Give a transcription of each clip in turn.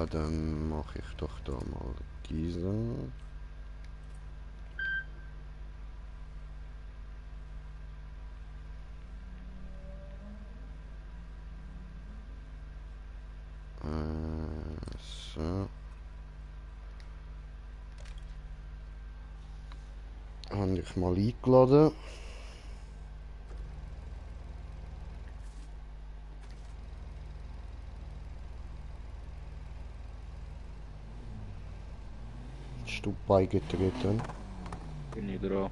Ja, dann mache ich doch da mal diesen. So. Habe ich mal eingeladen. Bist du beigetreten? Bin ich dran.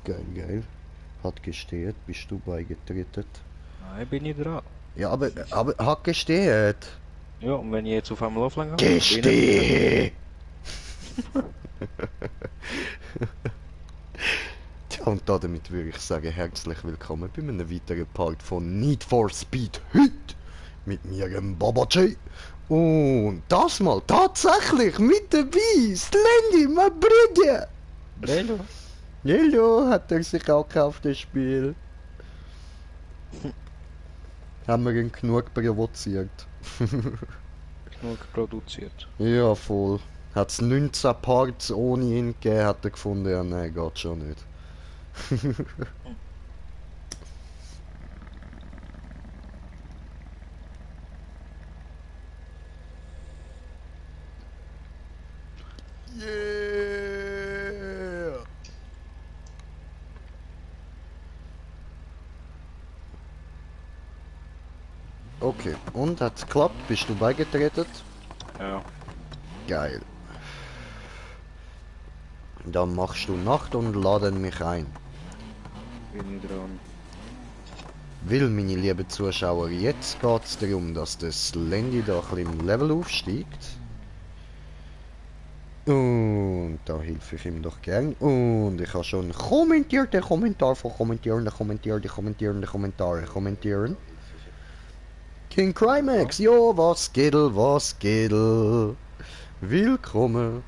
Geil, geil. Hat gesteht, bist du beigetreten? Nein, bin ich dran. Ja, aber hat gesteht. Ja, und wenn ich jetzt auf einmal offline gehe, bin ich nicht mehr dran. Gesteh! Tja, und damit würde ich sagen, herzlich willkommen bei einem weiteren Part von Need for Speed heute mit mir, dem Baba J. Und das mal tatsächlich mit dabei, Slendy, mein Bruder. Bello. Hallo, hat er sich auch gekauft, das Spiel? Haben wir ihn genug provoziert? Genug produziert. Ja, voll. Hat es 19 Parts ohne ihn gegeben, hat er gefunden, ja, nein, geht schon nicht. Yeah! Okay, und hat's geklappt? Bist du beigetreten? Ja. Geil. Dann machst du Nacht und laden mich ein. Bin ich dran. Weil, meine lieben Zuschauer, jetzt geht es darum, dass das Landy da ein bisschen im Level aufsteigt. Und da helfe ich ihm doch gern. Und ich habe schon kommentiert, den Kommentar von kommentieren. King Crimex, jo, was geht, was geht? Willkommen.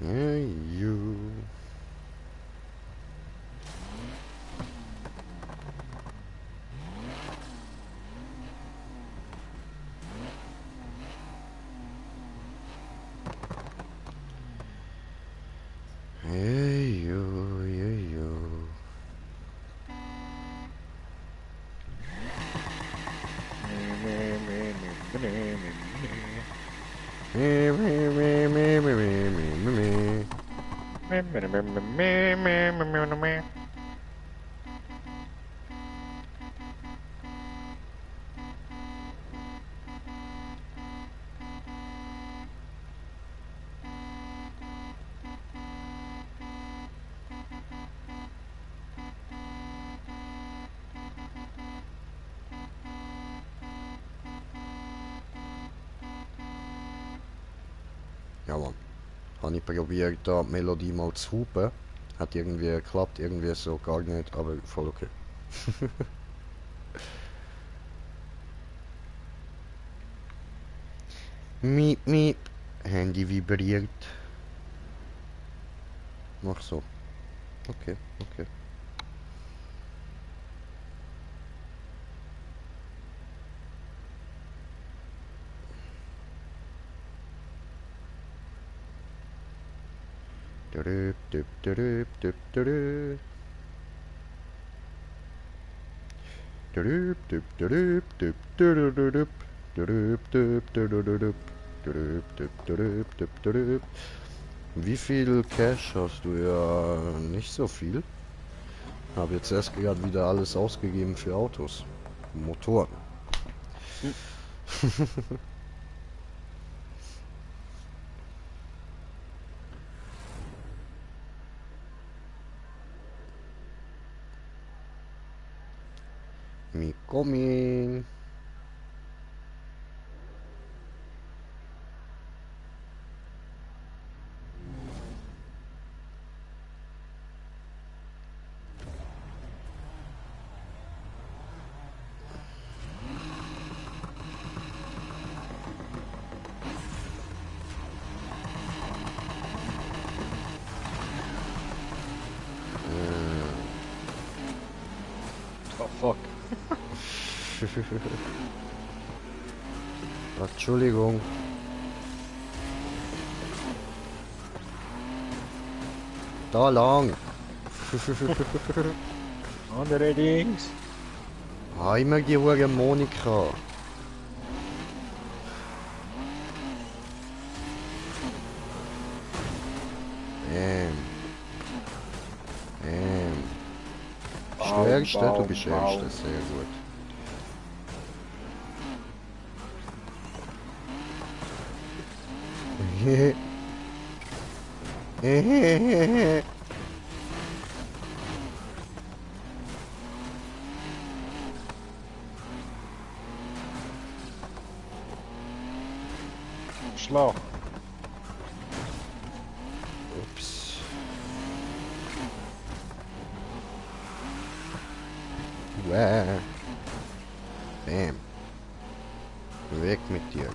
Hey, you. Hey, you, hey, you. Me, me, me, me, me, me, me, me. Ja, Mann. Habe ich probiert, da die Melodie mal zu hupen. Hat irgendwie geklappt, irgendwie so gar nicht, aber voll okay. Miep, miep. Handy vibriert. Mach so. Okay, okay. Dürüp, düp, dürüp, düp, dürüp. Dürüp, düp, dürüp, düp, dürüp. Dürüp, düp, dürüp. Dürüp, düp, dürüp, düp, dürüp. Wie viel Cash hast du? Ja, nicht so viel. Habe jetzt erst gerade wieder alles ausgegeben für Autos. Motoren. Me coming. Entschuldigung. Da lang. Andere Dings. Ah, immer die Hure Monika. Bist du Erster? Du bist Erster, sehr gut. Schlau. Ups. Wow. Bam. Weg mit dir.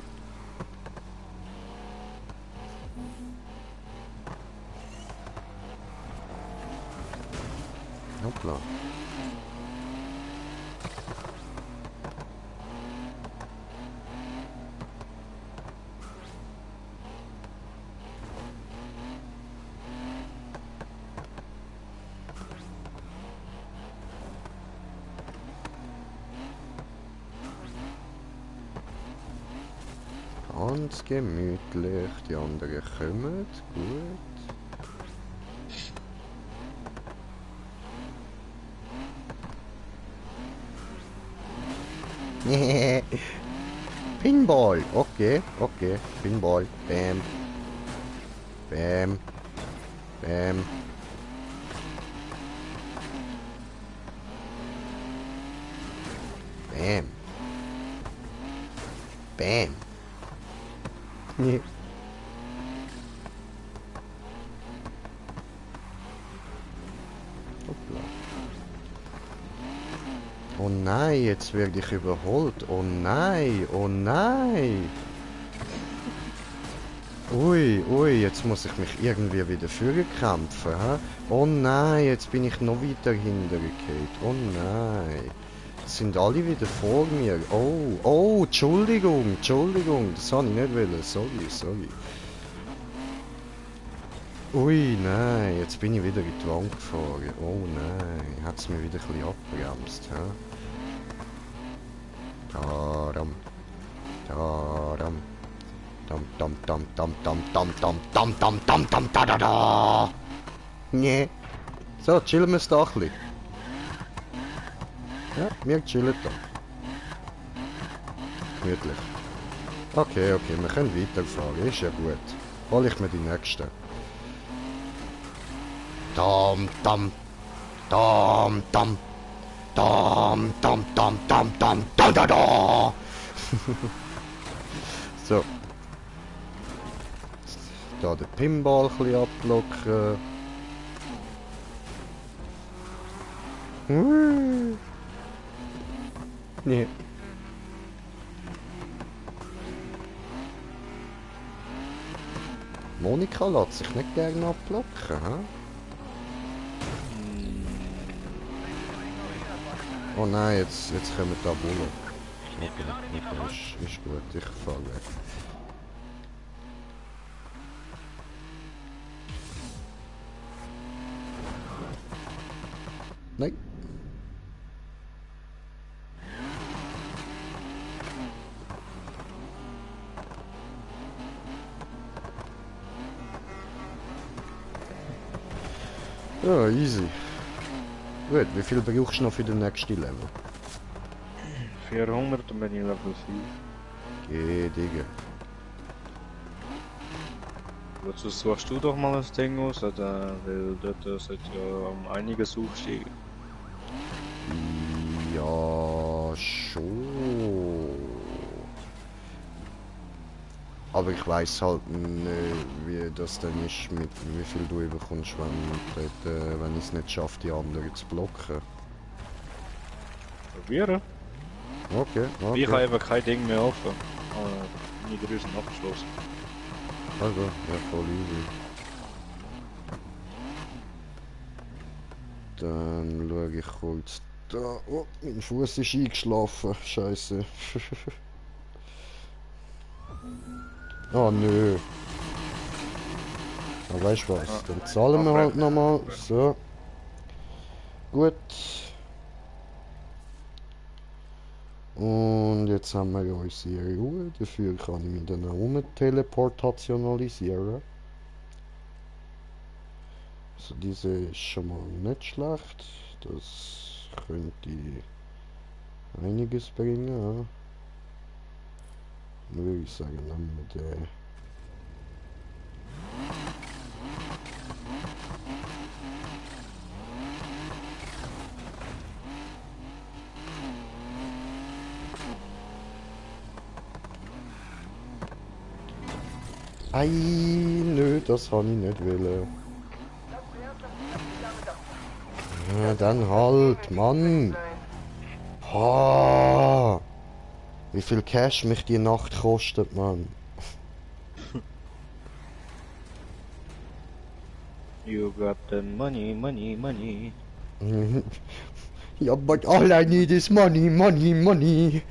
Hoppla. Ganz gemütlich, die anderen kommen, gut. Pinball, okay, okay, Pinball, bam, bam, bam. Bam. Bam. Nee. Hoppla. Oh nein, jetzt werde ich überholt. Oh nein, oh nein. Ui, ui, jetzt muss ich mich irgendwie wieder vorkämpfen. Hä? Oh nein, jetzt bin ich noch weiter hintergekehrt. Oh nein. Jetzt sind alle wieder vor mir. Oh, oh, Entschuldigung, Entschuldigung. Das habe ich nicht wollen. Sorry, sorry. Ui, nein, jetzt bin ich wieder in die Wand gefahren. Oh nein, hat es mir wieder ein bisschen abgebremst. Hä? Tadam. Tadam. Dam dam dam dam dam dam dam dam dam dam dam da da da. Nee. So, chillen wir da ein bisschen. Ja, wir chillen da. Gemütlich. Okay, okay, wir können weiterfahren, ist ja gut. Hol ich mir die nächste. Dam dam. Dam dam. Dam dam dam dam dam da da da. So. Da den Pinball ein bisschen ablocken. Nee. Monika lässt sich nicht gerne ablocken, hä? Oh nein, jetzt kommen da Bullen. Okay, ist gut, ich fahre weg. Nein. Ja, easy. Gut, wie viel brauchst du noch für den nächsten Level? 400 und bin ich Level 5. Geh, Digga. Wozu suchst du doch mal das Ding aus, oder? Weil dort sollte ja um einiges aufsteigen. Ja, schon. Aber ich weiß halt nicht, wie das dann ist, mit wie viel du überkommst, wenn ich es nicht schaffe, die anderen zu blocken. Probieren? Okay, okay. Ich habe eben kein Ding mehr offen. Meine 3 sind abgeschlossen. Also, ja, voll easy. Dann schaue ich kurz Da, oh, mein Fuß ist eingeschlafen. Scheiße. Oh nö. Aber weißt du Ja, was? Dann zahlen wir halt abbrechen. nochmal. So. Gut. Und jetzt haben wir ja unsere Ruhe. Dafür kann ich mich dann auch teleportationalisieren. Also diese ist schon mal nicht schlecht. Das könnte einiges bringen. Ja. Dann würde ich sagen, nehmen wir den. Ei, nö, das habe ich nicht wollen. Ja, dann halt, Mann. Ha, wie viel Cash mich die Nacht kostet, Mann. You got the money, money, money. Yeah, but all I need is money, money, money.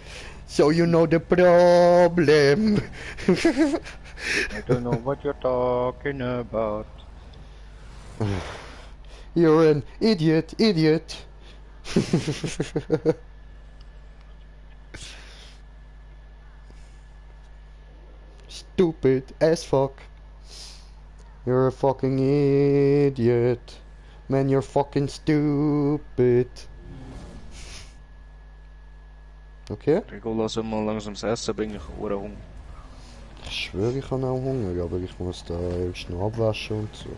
So you know the problem. I don't know what you're talking about. You're an idiot, idiot. Stupid as fuck. You're a fucking idiot. Man, you're fucking stupid. Okay? Rico, lass mal langsam das Essen bringen, ich habe Hunger. Ich schwöre, ich habe auch Hunger, aber ich muss da erst noch abwaschen und so.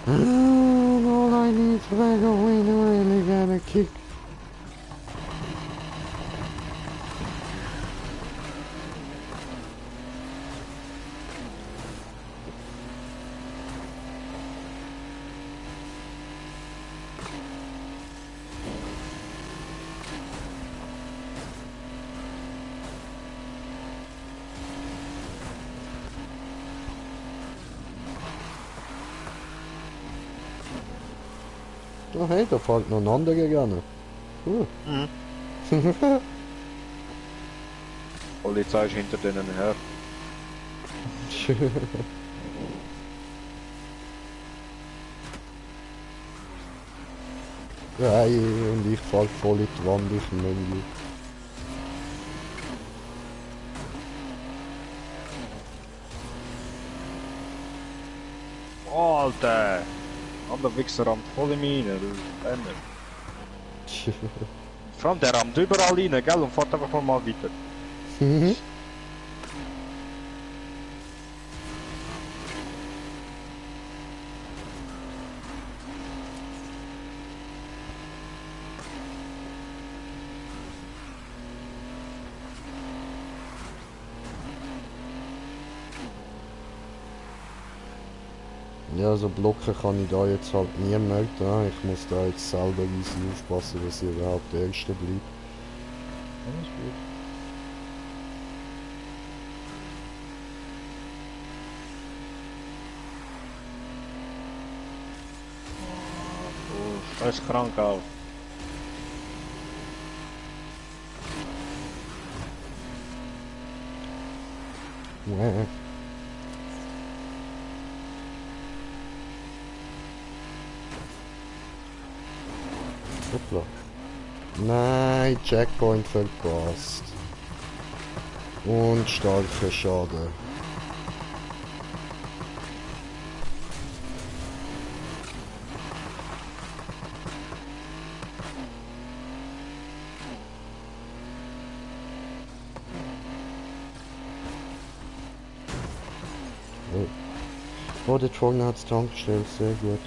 All I need to make a winner really get a kick. Oh hey, da fällt noch ein anderer gerne. Cool. Mhm. Polizei ist hinter denen her. Ja, und ich fall voll in die Wand, ich Menü. Oh, Alter! Ander Wichser rammt voll in mich rein, du Penner. Vor allem der rammt überall rein, gell? Und fährt einfach mal weiter. Ja, so blocken kann ich da jetzt halt nie mehr. Ja, ich muss da jetzt selber easy aufpassen, dass ich überhaupt der Erste bleibe. Alles gut. Du scheiß krank aus. Wäh. Hoppla. Nein, Checkpoint verpasst. Und starker Schaden. Oh, der Trollner hat's Tankstelle, sehr gut.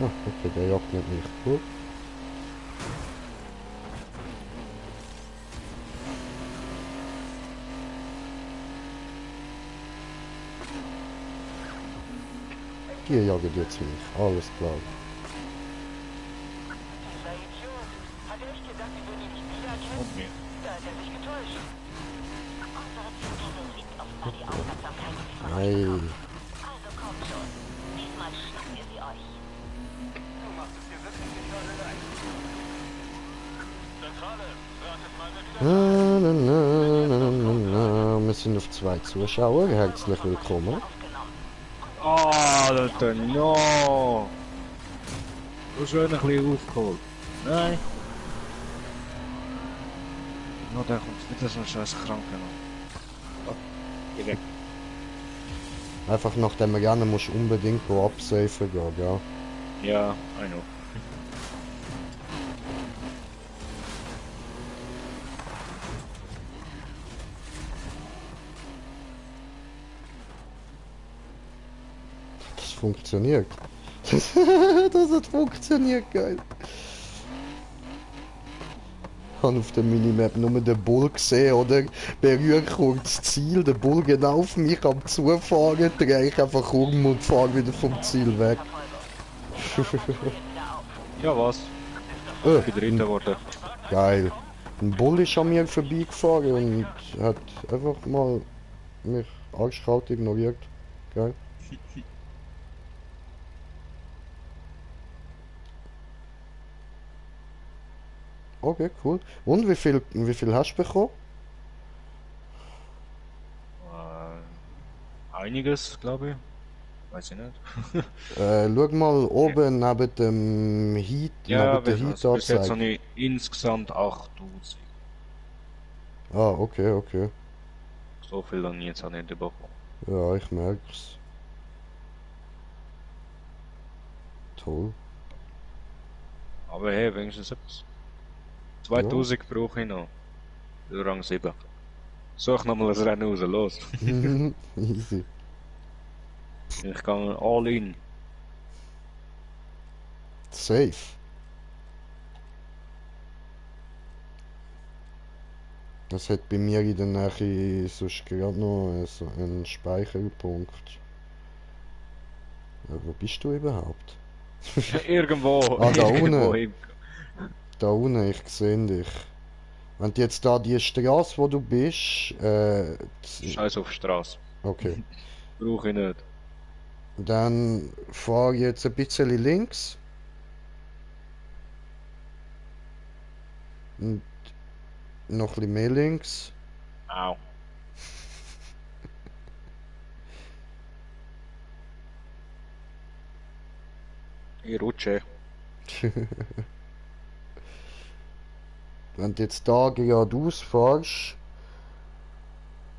Ah, okay, der jagt nicht mich. Gut. die jagen jetzt mich. Alles klar. Dieser Idiot. Hat echt gedacht, wir würden ihn nicht wiedererkennen? Und mir. Da hat er sich getäuscht. Unsere Zielkette liegt offenbar die Aufmerksamkeit von euch Ei. bekommen. Also kommt schon. Diesmal schnappen wir sie euch. Du machst es dir wirklich nicht gerade leicht. Zentrale, wartet mal mit Wir sind auf 2 Zuschauer. Herzlich willkommen. Aufgenommen. Alter, no! Du hast een bisschen aufgeholt. Nein. Nou, daar komt niet eens een scheiß Kranke noch. Oh, geh weg. Einfach nach dem Rennen musst du unbedingt go absafen gehen, ja. Ja, I know. Das funktioniert. Das hat funktioniert, geil. Ich habe auf der Minimap nur den Bull gesehen, oder? Berühre kurz das Ziel, der Bull genau auf mich am Zufahren, drehe ich einfach um und fahre wieder vom Ziel weg. Ja, was? Ich bin Dritter geworden. Geil. Ein Bull ist an mir vorbeigefahren und hat einfach mal mich arschkalt ignoriert. Geil. Okay, cool. Und wie viel hast du bekommen? Einiges, glaube ich. Weiß ich nicht. Schau mal oben neben dem Heat, Ja, neben der bis jetzt Heat-Anzeige. habe ich insgesamt 8000. Ah, okay, okay. So viel dann jetzt auch nicht bekommen. Ja, ich merk's. Toll. Aber hey, wenigstens etwas. 2000 brauche ich noch. Für Rang 7. Such nochmal ein Rennen raus, los. Easy. Ich kann all in. Safe. Das hat bei mir in der Nähe sonst gerade noch so einen Speicherpunkt. Ja, wo bist du überhaupt? Irgendwo. Ah, da irgendwo unten. im- Da unten, ich sehe dich. Wenn du jetzt da die Straße, wo du bist, Scheiß auf die Straße. okay. Brauche ich nicht. Dann fahr jetzt ein bisschen links. Und noch ein bisschen mehr links. Au. Ich rutsche. Wenn du jetzt da geradeaus fährst,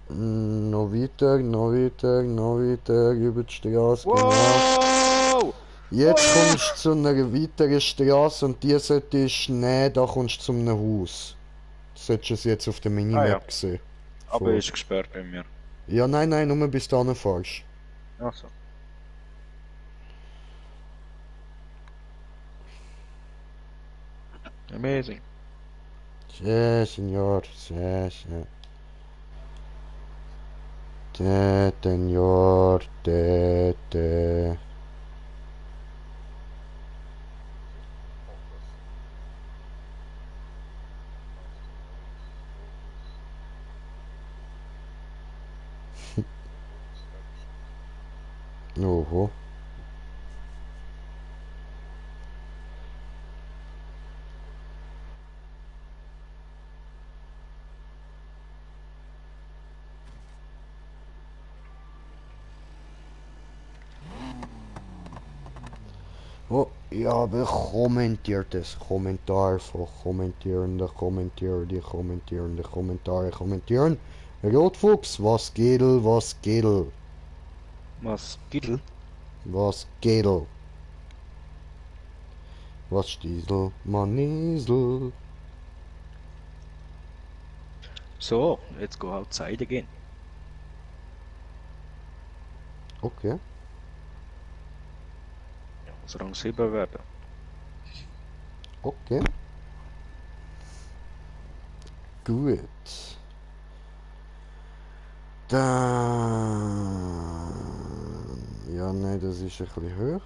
noch weiter, noch weiter, noch weiter über die Straße, genau. Wow! Jetzt kommst du zu einer weiteren Straße und die solltest du nehmen, da kommst du zu einem Haus. Du solltest es jetzt auf der Minimap ja. sehen. Aber Voll. ist gesperrt bei mir. Ja, nein, nein, nur bis dahin fährst. Ach so. Amazing. Sí, señor, sí, sí. Señor, te. Oho. Oh, ja, aber kommentiertes Kommentar von kommentierende Kommentier, die kommentierende Kommentare kommentieren. Rotfuchs, was Gedel, was Gedel, Was? Gittel? was Gedel. Was Stiesel, Manisel. So, let's go outside again. Okay. Ja, muss Rang 7 werden. Okay. Gut. Dann. Ja, nein, das ist ein bisschen hoch.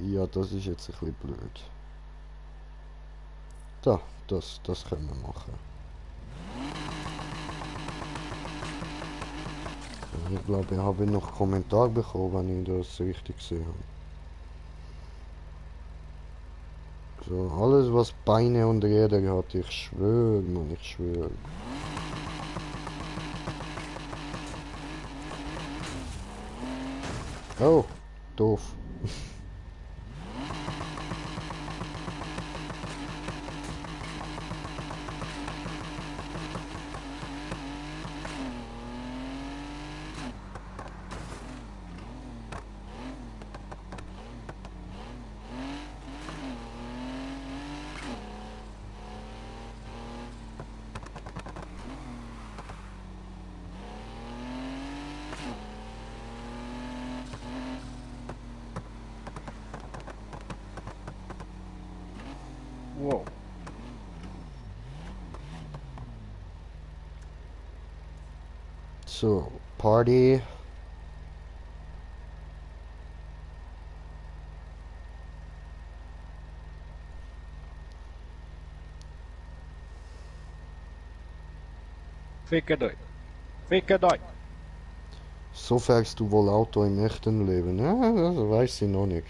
Ja, das ist jetzt ein bisschen blöd. Da, das können wir machen. Ich glaube, ich habe noch Kommentar bekommen, wenn ich das richtig gesehen habe. So, alles was Beine und Räder hat, ich schwöre, Mann, ich schwöre. Oh, doof. Wow. So, Party. Fickt euch. Fickt euch. So fährst du wohl Auto im echten Leben? Ja, das weiß ich noch nicht.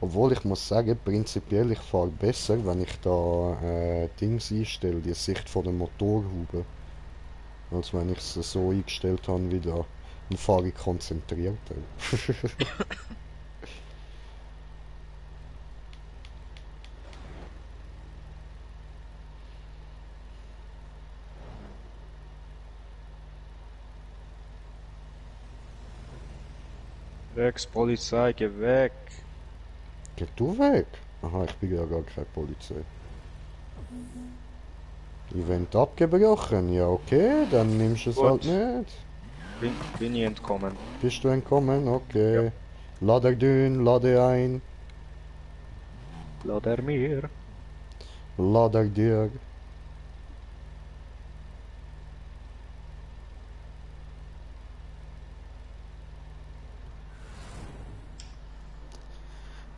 Obwohl ich muss sagen, prinzipiell ich fahre besser, wenn ich da Dings einstelle, die Sicht von der Motorhaube, als wenn ich es so eingestellt habe wie da. Dann fahre ich konzentrierter. Rex, Polizei, geh weg. Geh du weg? Aha, ich bin ja gar keine Polizei. Event abgebrochen? Ja, okay, dann nimmst du es Gut. halt nicht. Bin ich entkommen. Bist du entkommen? Okay. Lade dünn, lade ein, Lass er mir. lade dir.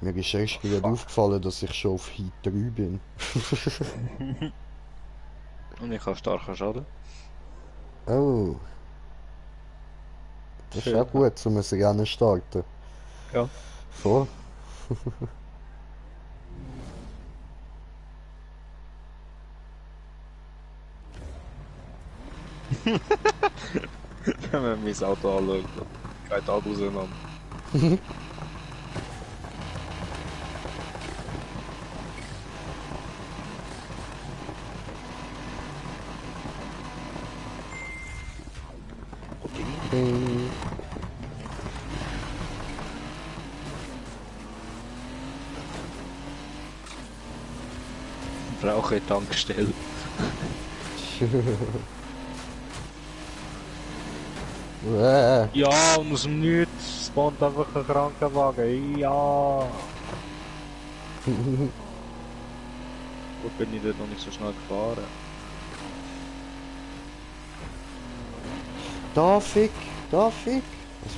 Mir ist erst gerade aufgefallen, dass ich schon auf Heat 3 bin. Und ich habe starken Schaden. Oh. Das ist auch gut, um ein Rennen starten. Ja. Voll. Wenn man mein Auto anschaut, geht alles auseinander. Ding. Brauche Tankstelle. Ja, und aus dem Nichts spawnt einfach ein Krankenwagen. Ja. Gut, bin ich dort noch nicht so schnell gefahren. Darf ich? Was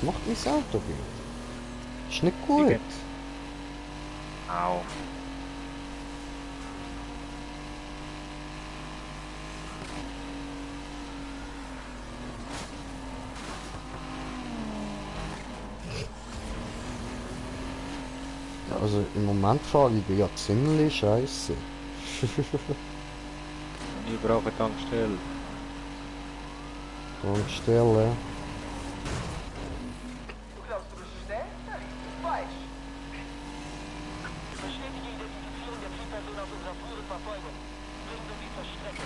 macht mein Auto hier? Ist nicht gut. Ticket. Au. Also im Moment fahre ich ja ziemlich scheiße. Ich brauche Tankstelle. Tankstelle. Du glaubst, du bist schnell? Da liegst du falsch. Bestätige Identifizierung der Zielperson aus unserer früheren Verfolgung. Bringen wir sie zur Strecke.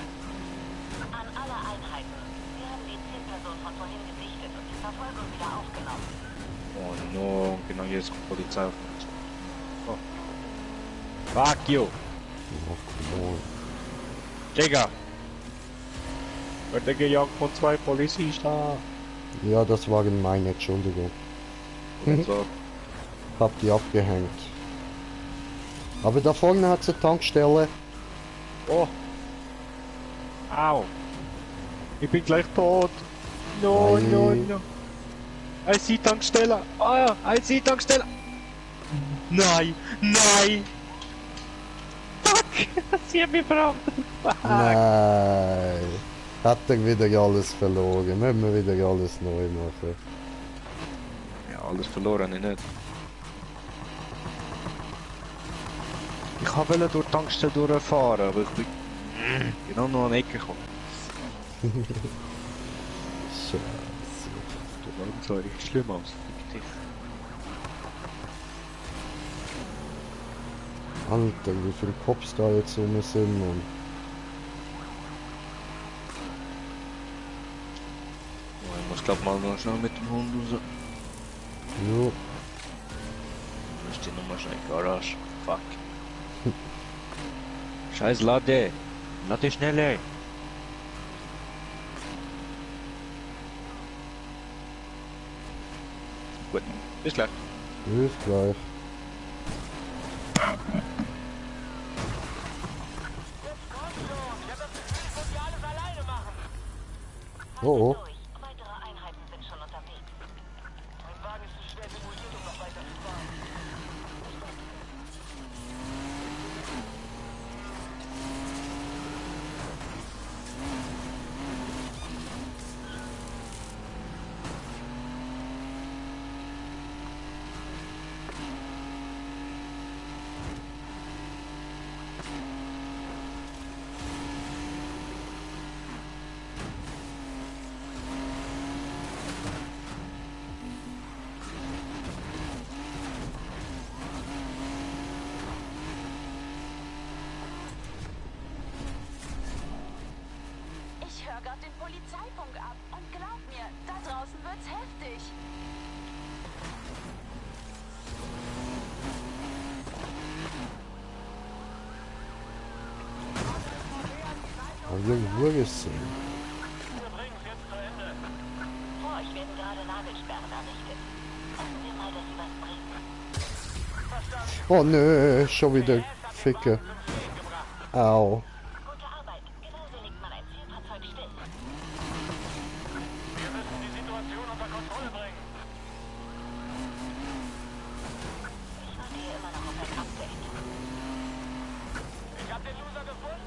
An alle Einheiten. Wir haben die Zielperson von vorhin gesichtet und die Verfolgung wieder aufgenommen. Oh no, genau hier ist die Polizei auf uns. Oh. Fuck you! Oh, come on. Digga! Wird gejagt von 2 Polizisten. Ja, das waren meine, Entschuldigung. So. hab die abgehängt. Aber da vorne hat's eine Tankstelle. Oh. Au. Ich bin gleich tot. No, Nein. no, no. Ein Tankstelle. Ah, ein Tankstelle. Nein, nein. Fuck, sie haben mich gebraucht. Fuck. Nein. Hat er wieder alles verloren. Müssen wir wieder alles neu machen. Ja, alles verloren habe ich nicht. Ich wollte durch die Tankstelle durchfahren, aber ich bin genau noch an die Ecke gekommen. Scheiße. Das sah richtig schlimm aus. Fick dich. Alter, wie viele Cops da jetzt rum sind, Mann. Oh, ich muss glaub mal noch schnell mit dem Hund raus. Jo. Müsste ich nochmal schnell in die Garage. Fuck. Scheiß Lade. Lade schneller. Gut, bis gleich. Bis gleich. Oh, oh. Durch. Weitere Einheiten sind schon unterwegs. Mein Wagen ist zu schwer simuliert, um noch weiter zu fahren. Ich höre gerade den Polizeifunk ab und glaub mir, da draußen wird's heftig. Haben wir irgendwo gesehen? Wir bringen es jetzt zu Ende. Vor euch werden gerade Nagelsperren errichtet. Hoffen wir mal, dass sie was bringen. Verstanden. Oh nö, schon wieder Ficke. Zum Stehen gebracht. Au. Gute Arbeit. Genauso legt man ein Zielfahrzeug still. Wir müssen die Situation unter Kontrolle bringen. Ich warte hier immer noch auf ein Update. Ich habe den Loser gefunden.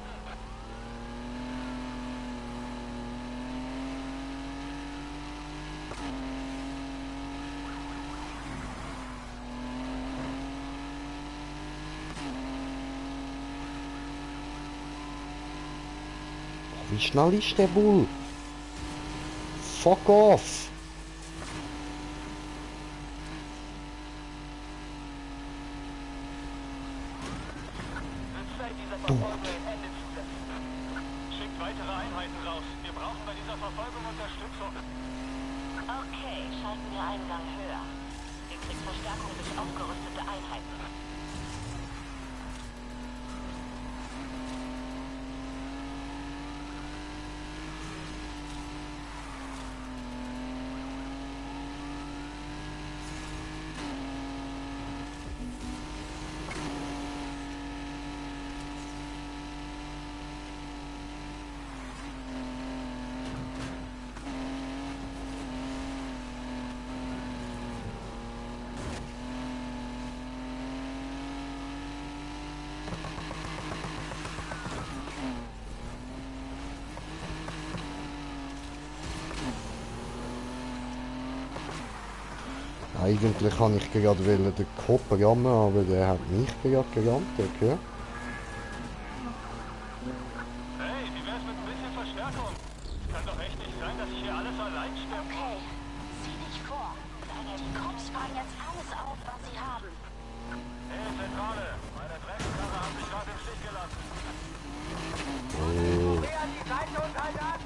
Wie schnell ist der Bull? Fuck off! Wird Zeit, dieser Verfolgung ein Ende zu setzen. Schickt weitere Einheiten raus. Wir brauchen bei dieser Verfolgung Unterstützung. Okay, schalten wir Eingang höher. Ihr kriegt Verstärkung durch aufgerüstete Einheiten. Eigentlich kann ich gerade den Kopf rammen, aber der hat mich gerade gerammt, okay? Hey, wie wär's mit ein bisschen Verstärkung? Kann doch echt nicht sein, dass ich hier alles allein stemme. Okay, zieh dich vor. Die Cops fahren jetzt alles auf, was sie haben. Hey, Zentrale. Meine Dreckskarre hat mich gerade im Stich gelassen. Oh. Geh an die Seite und halt an!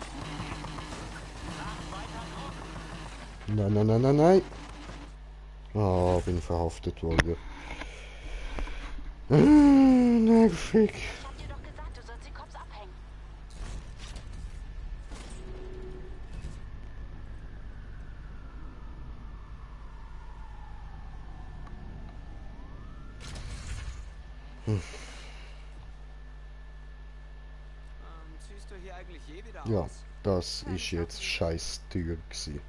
Nein, nein, nein, nein, nein! Oh, bin verhaftet worden. Nervig. Ich hab dir doch gesagt, du sollst die Cops abhängen. Ziehst du hier eigentlich je wieder Ja, aus? das ist jetzt scheiß teuer gewesen.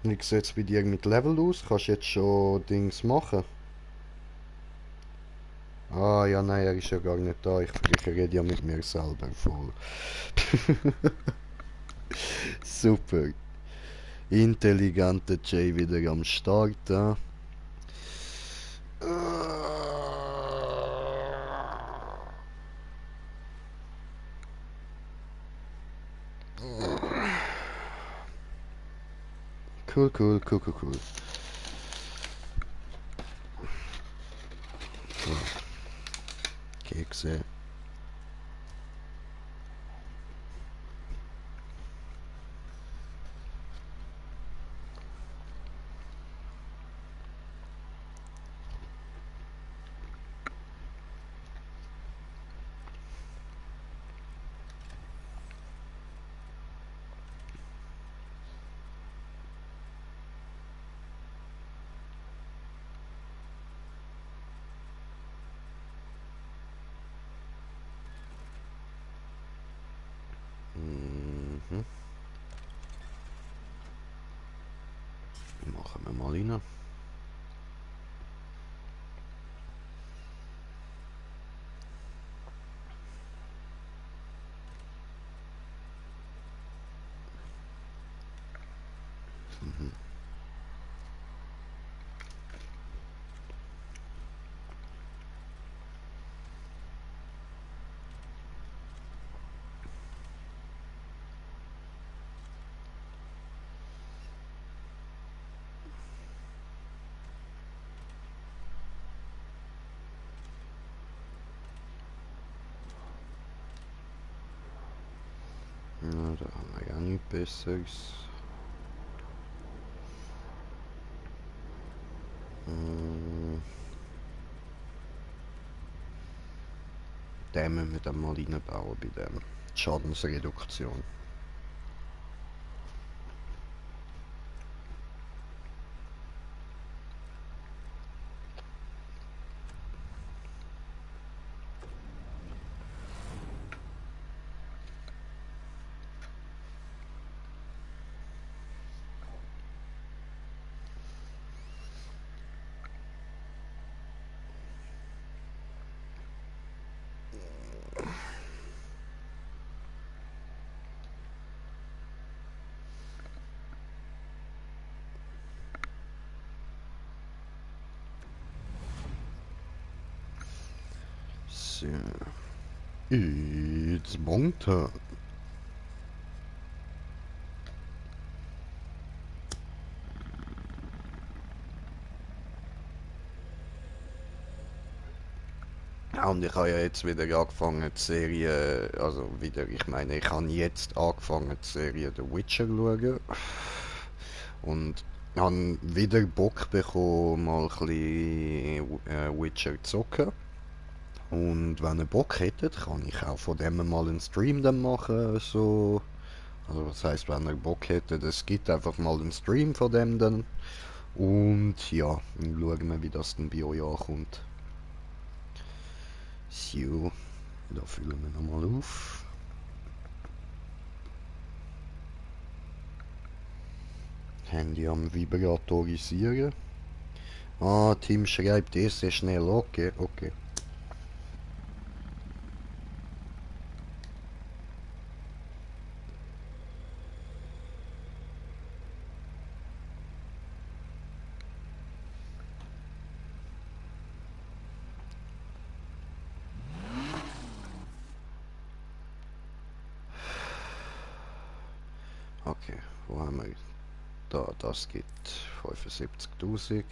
Wie sieht es bei dir mit Level aus? Kannst du jetzt schon Dings machen? Ah ja, nein, er ist ja gar nicht da. Ich rede ja mit mir selber voll. Super. Intelligente Jay wieder am Start. Ja. Cool, cool, cool, cool, cool. Kekse. Mhm. Machen wir mal rein. Ja, da haben wir ja nichts Besseres. Den müssen wir dann mal reinbauen bei der Schadensreduktion. So. It's Monk Turn. Ja, und ich habe ja jetzt wieder angefangen, die Serie, also wieder, ich meine, ich habe jetzt angefangen, die Serie The Witcher zu schauen. Und habe wieder Bock bekommen, mal ein bisschen Witcher zu zocken. Und wenn ihr Bock hättet, kann ich auch von dem mal einen Stream dann machen, so. Also was heisst, wenn ihr Bock hättet, es gibt einfach mal einen Stream von dem dann. Und ja, dann schauen wir, wie das dann bei euch ankommt. So, da füllen wir nochmal auf. Handy am Vibratorisieren. Ah, Tim schreibt sehr schnell. Okay, okay. Okay, wo haben wir? Da, das gibt 75.000.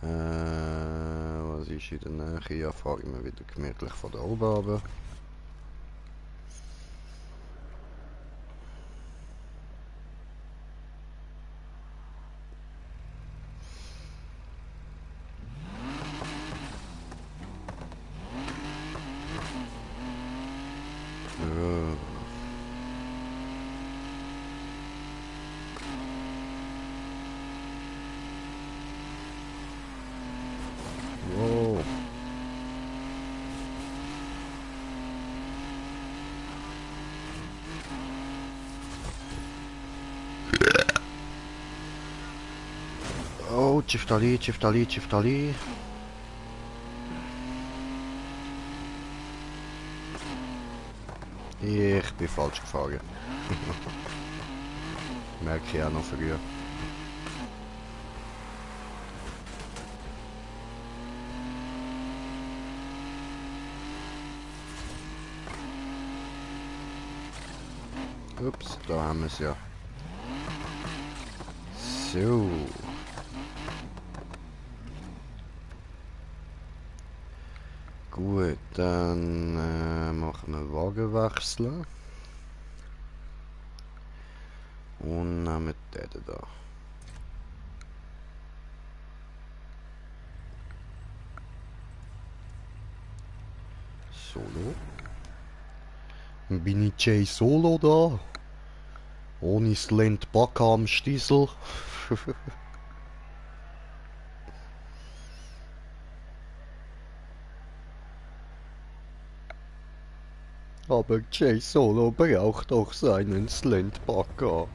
Was ist in der Nähe? Ja, fahre ich mir wieder gemütlich von da oben runter. Shift Ali, Shift Ali, Shift Ali. Ich bin falsch gefahren. Merke ich auch noch früher. Ups, da haben wir es ja. So. Gut, dann machen wir Wagenwechsel. Und nehmen den da. Solo. Bin ich Jay Solo da? Ohne Slent Back am Stiesel. Aber Jay Solo braucht auch seinen Slentbacker.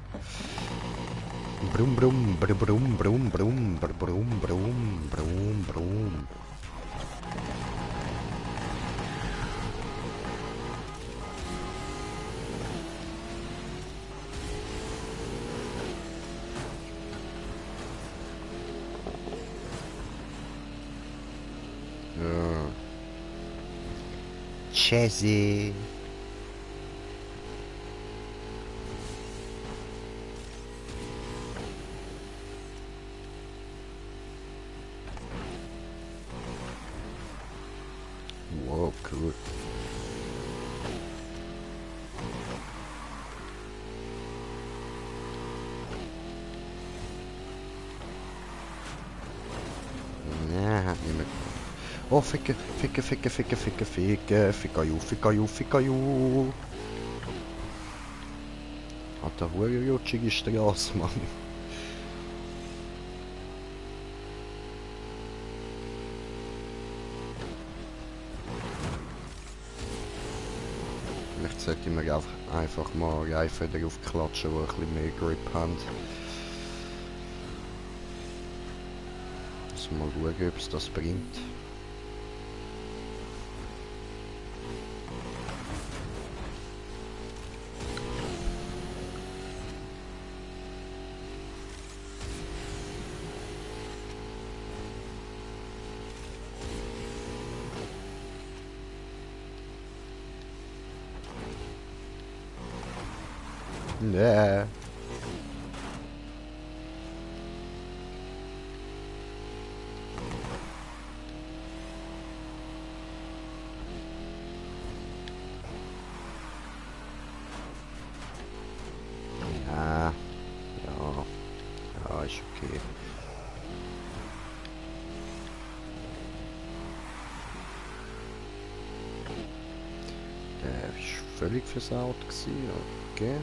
Brumm, brumm, brumm, brumm, brumm, brumm, brumm, brumm, brumm, brumm. Ja. Chessy. Wow, cool. Ja, hat nicht mehr. Oh, ficke, ficke, ficke, ficke, ficke, ficke, ficka ju, ficka ju. Hat eine hohe rutschige Straße, Mann. Vielleicht sollte ich mir einfach mal Reifen drauf klatschen, die ein bisschen mehr Grip haben. Mal schauen, ob es das bringt. Nee. Ja. Ja. Ja, ist okay. Der ist völlig versaut gewesen. Okay.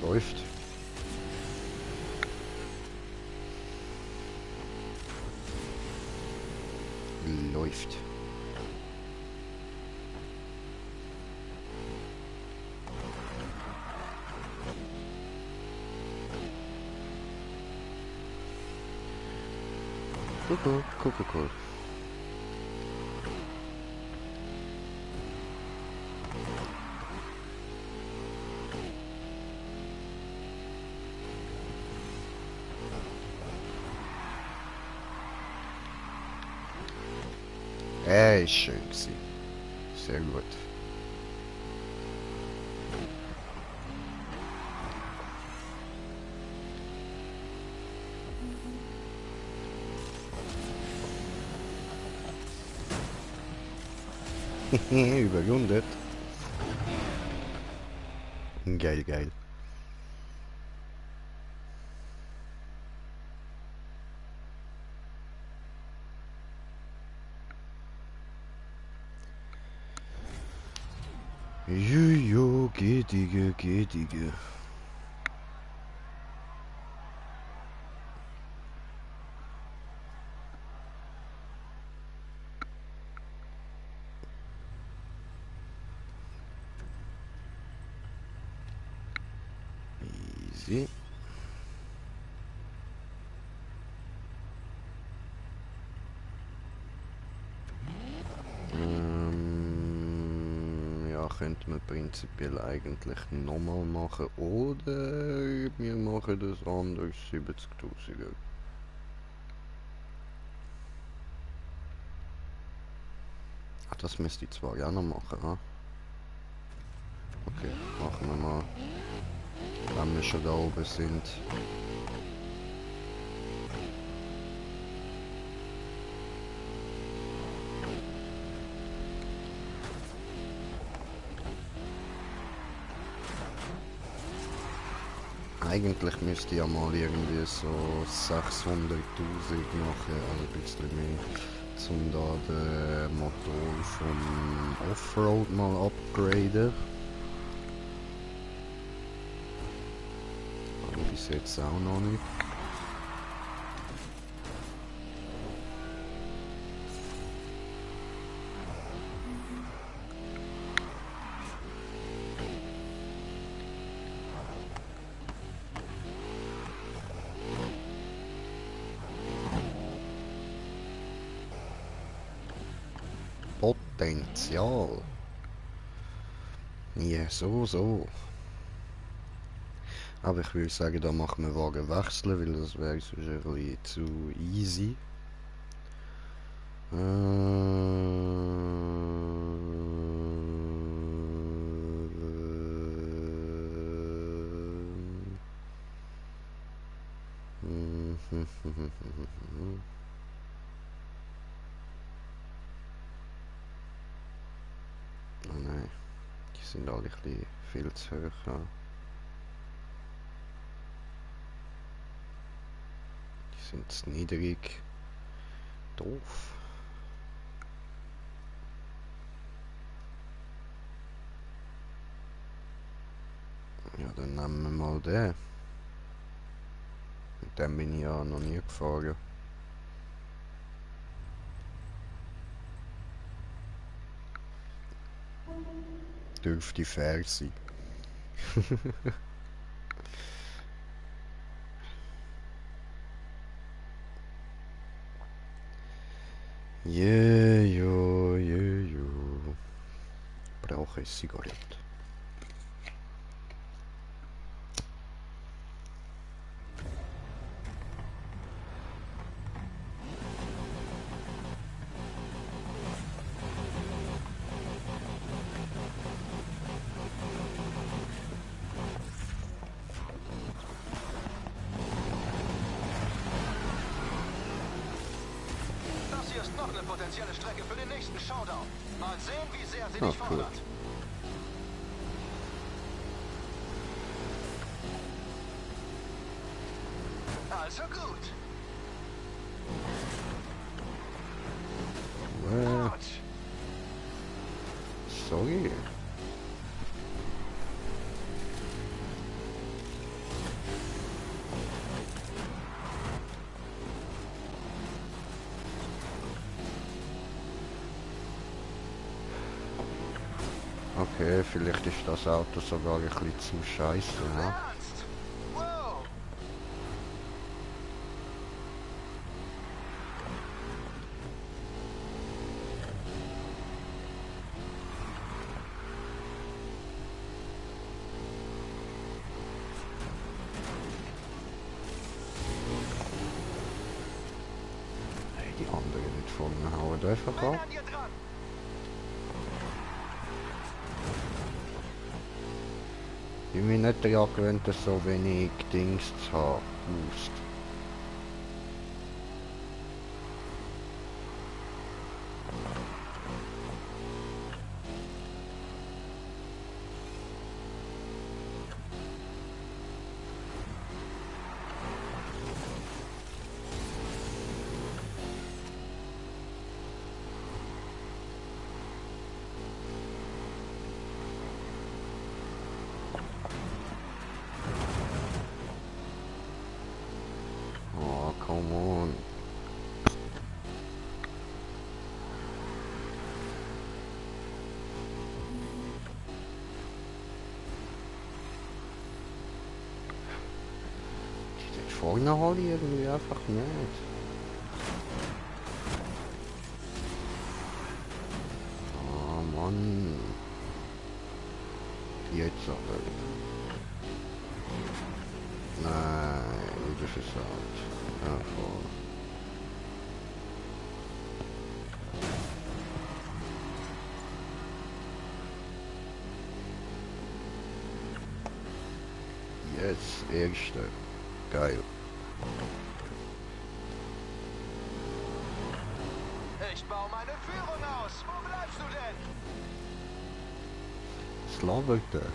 Läuft. Läuft. Cool. Ist schön gewesen. Sehr gut. Überrundet. Geil. Juju. Gedige, Gedige. Easy. Ja, könnte man prinzipiell eigentlich nochmal machen. Oder wir machen das anders, 70.000. Ah, das müsste ich zwar ja noch machen, ha? Okay, machen wir mal. Wenn wir schon da oben sind. Eigentlich müsste ich ja mal irgendwie so 600.000 machen, also ein bisschen mehr, um da den Motor vom Offroad mal upgraden. Aber bis jetzt auch noch nicht. Potenzial. Ja, so. Aber ich würde sagen, da machen wir Wagen wechseln, weil das wäre sonst ein bisschen zu easy. Oh nein, die sind alle ein bisschen viel zu hoch. Ja. Die sind zu niedrig. Doof. Ja, dann nehmen wir mal den. Mit dem bin ich ja noch nie gefahren. Dürfte fair sein. Jo. Brauche ich Zigarette. Das hier ist noch eine potenzielle Strecke für den nächsten Showdown. Mal sehen, wie sehr sie Ah, dich cool. fordert. Also gut. Autsch. Sorry. Okay, vielleicht ist das Auto sogar ein bisschen zu scheiße, ne? Ernst? Wow. Hey, die anderen nicht vorne hauen einfach Bin ab. an dir dran. Ich bin nicht daran gewöhnt, so wenig Dings zu haben. Boost. on. Die vorne hole ich irgendwie einfach nicht. Oh Mann. Jetzt aber. Nein, wieder versaut. Ja, voll. Yes, erster. Geil. Ich baue meine Führung aus. Wo bleibst du denn? Was labert der?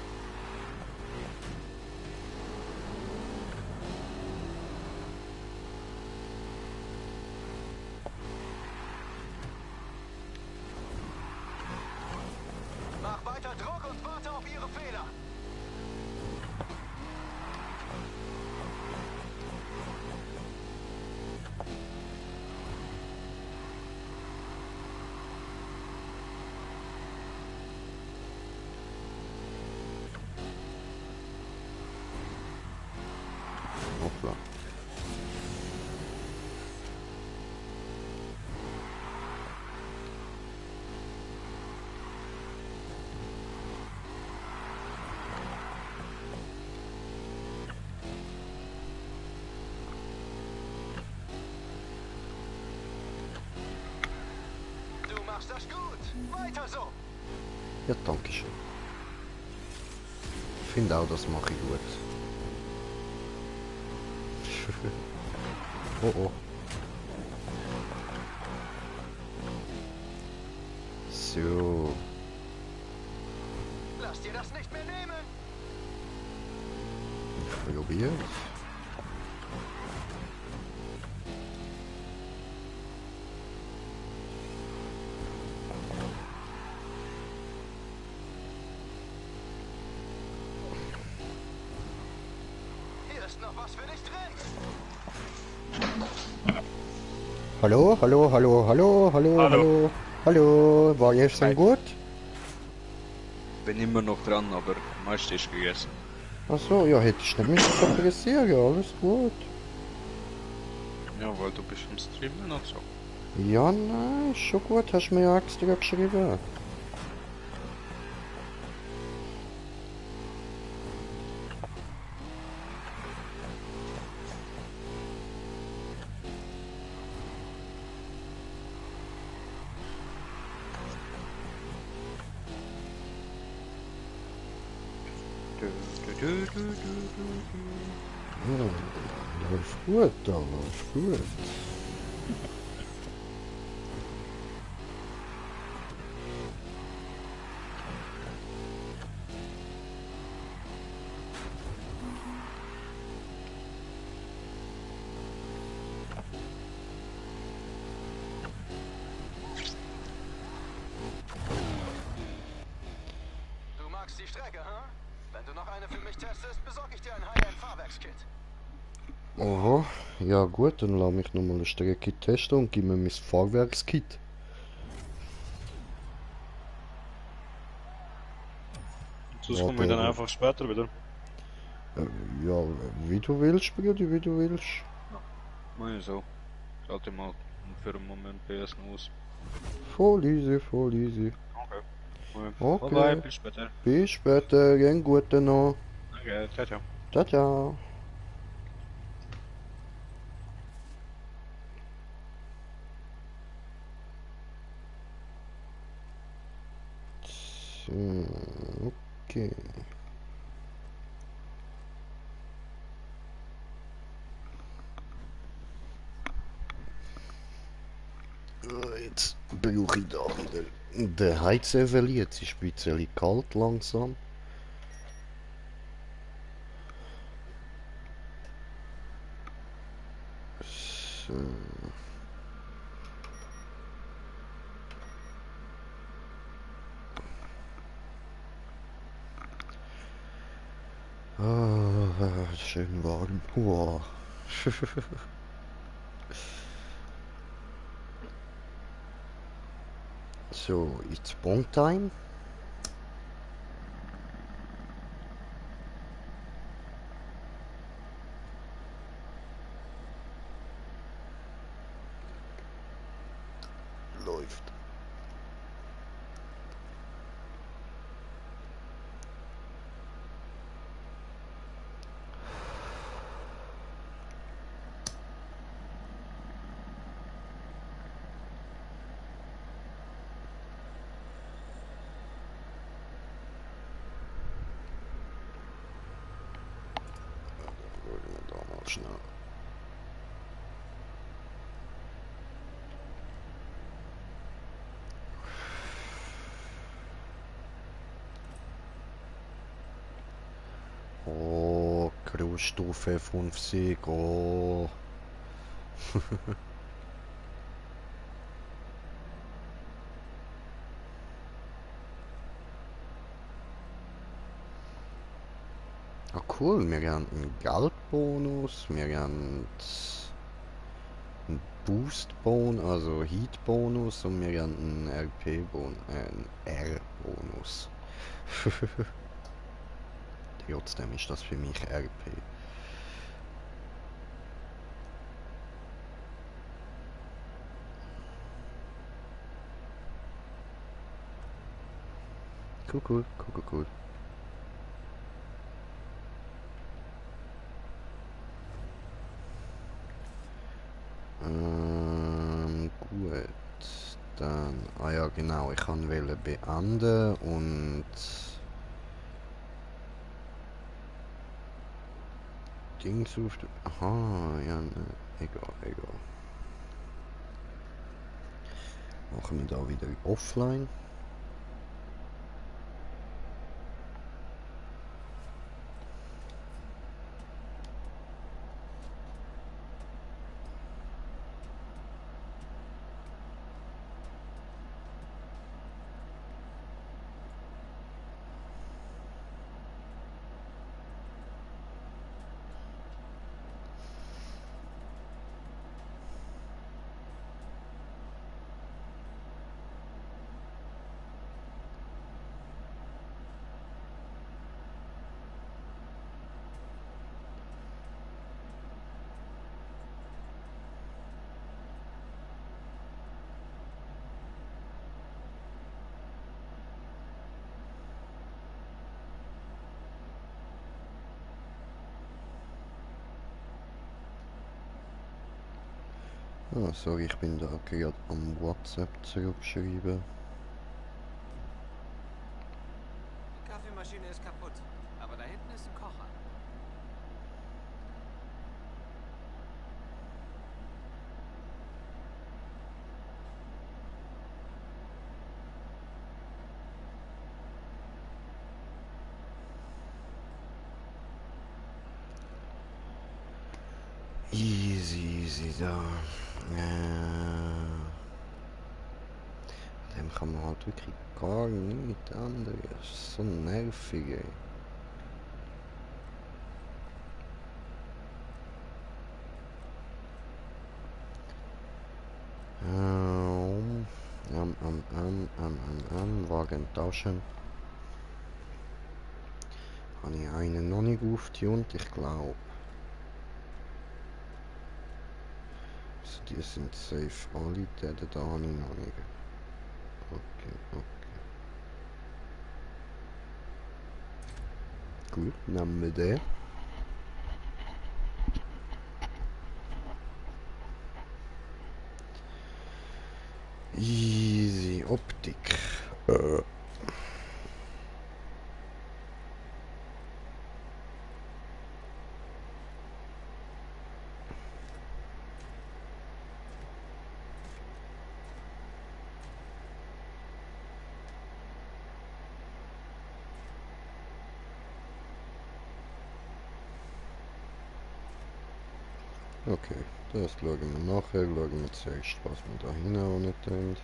Mach weiter Druck und warte auf ihre Fehler. Hoppla. Du machst das gut. Weiter so. Ja, danke schön. Ich finde auch, das mache ich gut. Oh oh. So. Lass dir das nicht mehr nehmen. Ich probier's. Hier ist noch was für dich drin. Hallo, hallo, hallo, hallo, hallo, Hallo. hallo. Hallo, war gestern Hi. gut? Bin immer noch dran, aber meist ist gegessen. Achso, ja, hätte ich nicht mich interessieren, ja, alles gut. Ja, weil du bist im Streamen und so. Ja, nein, ist schon gut, hast du mir ja extra geschrieben. Ja, läuft gut, da läuft gut. Du magst die Strecke, hm? Wenn du noch eine für mich testest, besorge ich dir ein High-End-Fahrwerkskit. Aha, ja gut, dann lass mich nochmal eine Strecke testen und gib mir mein Fahrwerkskit. Sonst kommen wir dann einfach später wieder. Ja, wie du willst, Brudi, wie du willst. Mach ich so. Schalte mal für einen Moment PS aus. Voll easy, voll easy. Okay. Okay. Bye, bis später. Bis später, gehen gute noch. Okay, ciao, ciao. Ciao, ciao. So, okay. Jetzt brauche ich da wieder den Heizöfen. Jetzt ist es ein bisschen kalt langsam. So. Ah, schön warm. Wow. So, it's Bon Time. Läuft. Schauen wir da mal schnell. Oh, Großstufe 50, oh. Ah, cool, wir haben einen Geldbonus, wir haben einen Boost-Bonus, also Heat-Bonus und wir haben einen RP-Bonus, einen R-Bonus. Trotzdem ist das für mich RP. Cool, cool, cool, cool, cool. Gut. Dann, ah ja genau, ich kann wählen beenden und Dings auf. Aha, ja, ne, egal, egal. Machen wir da wieder offline. Ah, sorry, ich bin da gerade am WhatsApp zurückschreiben. Die Kaffeemaschine ist kaputt. Aber da hinten ist ein Kocher. Easy, easy da. Dem kann man halt wirklich gar nichts anderes. So nervig, ey. Wagen tauschen. Habe ich einen noch nicht aufgetunt, ich glaube. Also die sind safe alle, den da habe ich noch nicht. Okay, okay. Gut, nehmen wir den. Easy Optik. Okay, das schauen wir nachher. Schauen wir zuerst, was wir da hinhauen tun.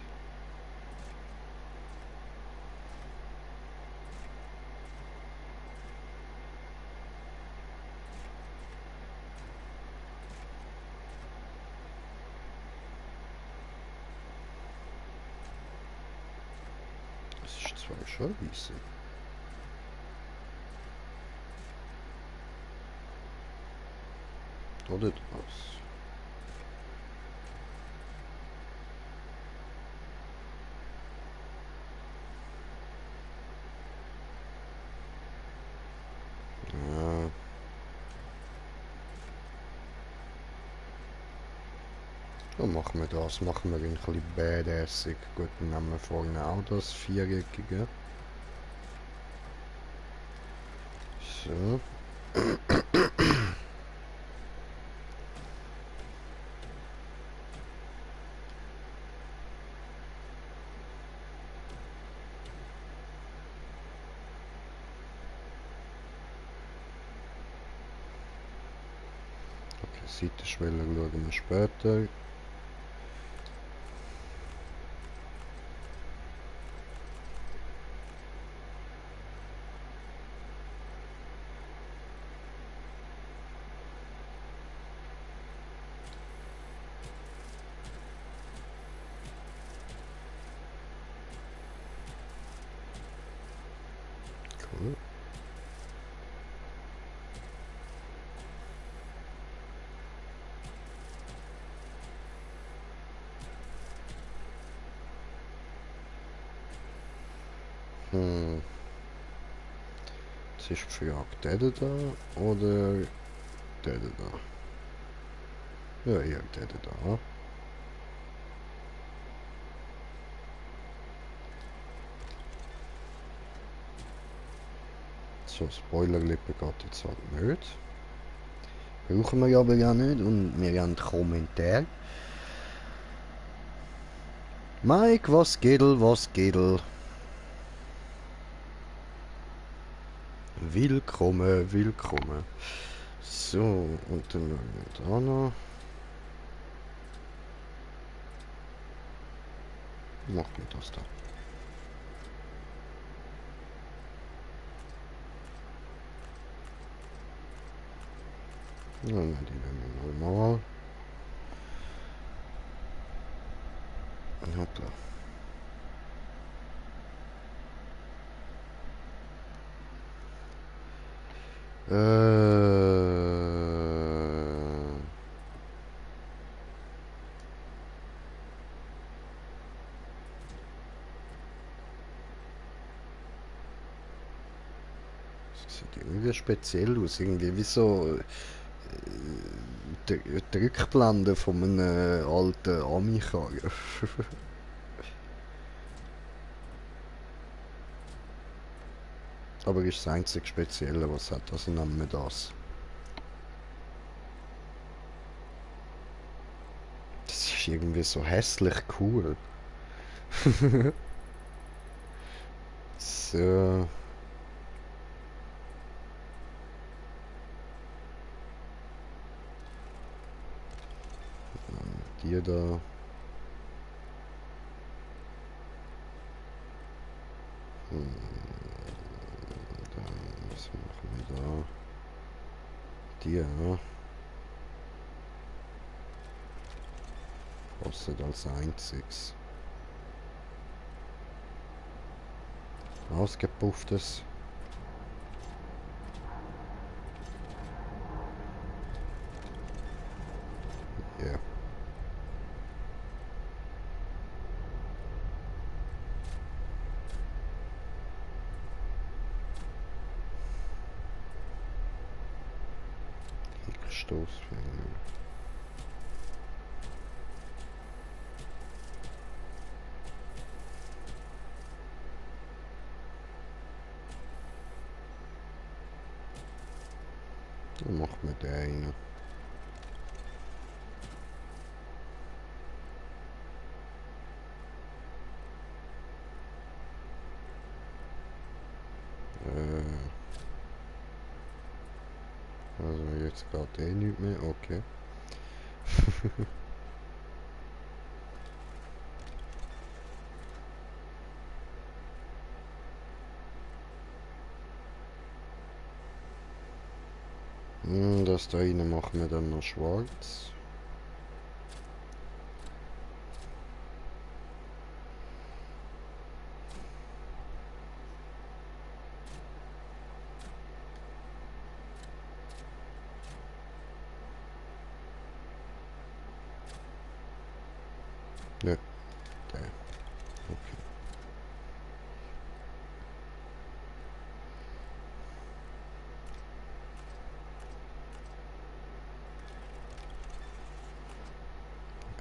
Das war schon easy. Oder das? Ja. Dann machen wir das. Machen wir ihn ein bisschen badassig. Gut, dann nehmen wir vorne auch das Viereckige. So. Okay, Seitenschwelle schauen wir später. Cool. Hm. Jetzt ist die Frage, der da oder der da? Ja, eher der da. So, Spoilerlippe geht jetzt halt nicht. Brauchen wir aber ja nicht und wir haben Kommentar. Mike, was geht, was geht? Willkommen, willkommen. So, und dann schauen wir da noch. Machen wir das da. Ja, die nehmen wir normal. Hoppla. Das sieht irgendwie speziell aus. Irgendwie wie so die Rückblende von einem alten Ami-Karren. Aber ist das einzige Spezielle, was hat. Also nehmen wir das. Das ist irgendwie so hässlich cool. So. Die da. Was machen wir da? Die, ja. Kostet als einziges. Ausgepufftes. Ja. Stoßfänger. Dann machen wir den rein. Also jetzt geht eh nicht mehr, okay. Das da rein machen wir dann noch schwarz. Ne, der. Okay.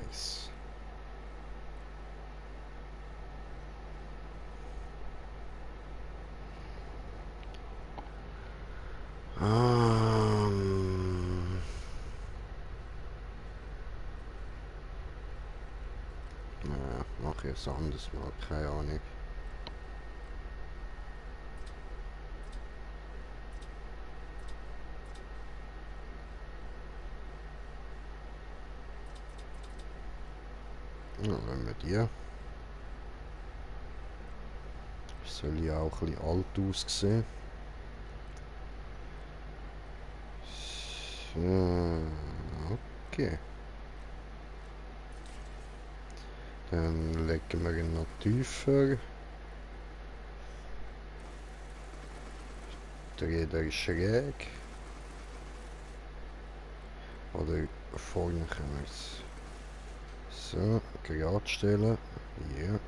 Nice. Ja, mach ich es anders mal, keine Ahnung. Ja, wenn wir die. Soll ja auch ein bisschen alt aussehen. So, okay. Dann legen wir ihn noch tiefer. Dreht er schräg. Oder vorne können wir es so gerade stellen. Ja.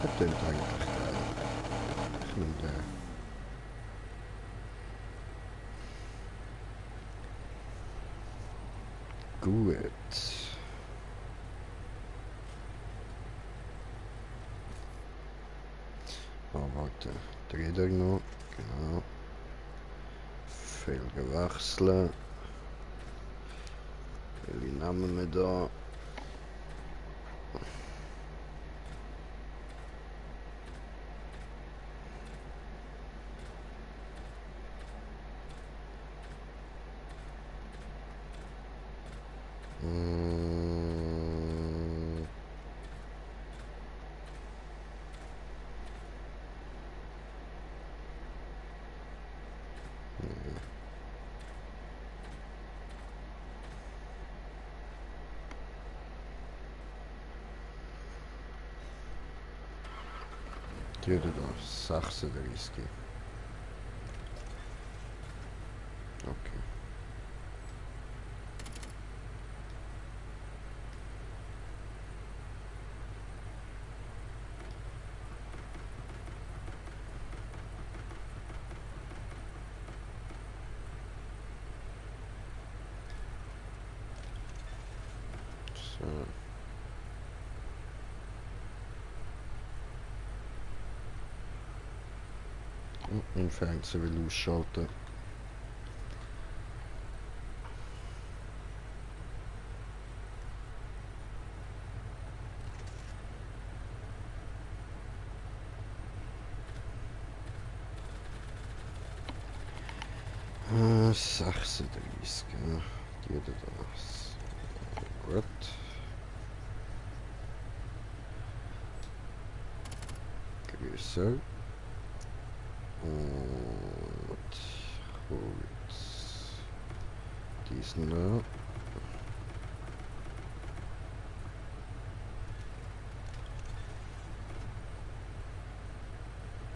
Das klingt eigentlich geil. Ich nehme den. Gut. Oh, warte. Dreht er noch. Genau. Felgen wechseln. Welche nehmen wir da? Mm, die hat da 36. Okay. So. Und Fernseher will ausschalten. Ah, 36, ja. Die hat das. Gut. Größer. Und gut. Diesen da.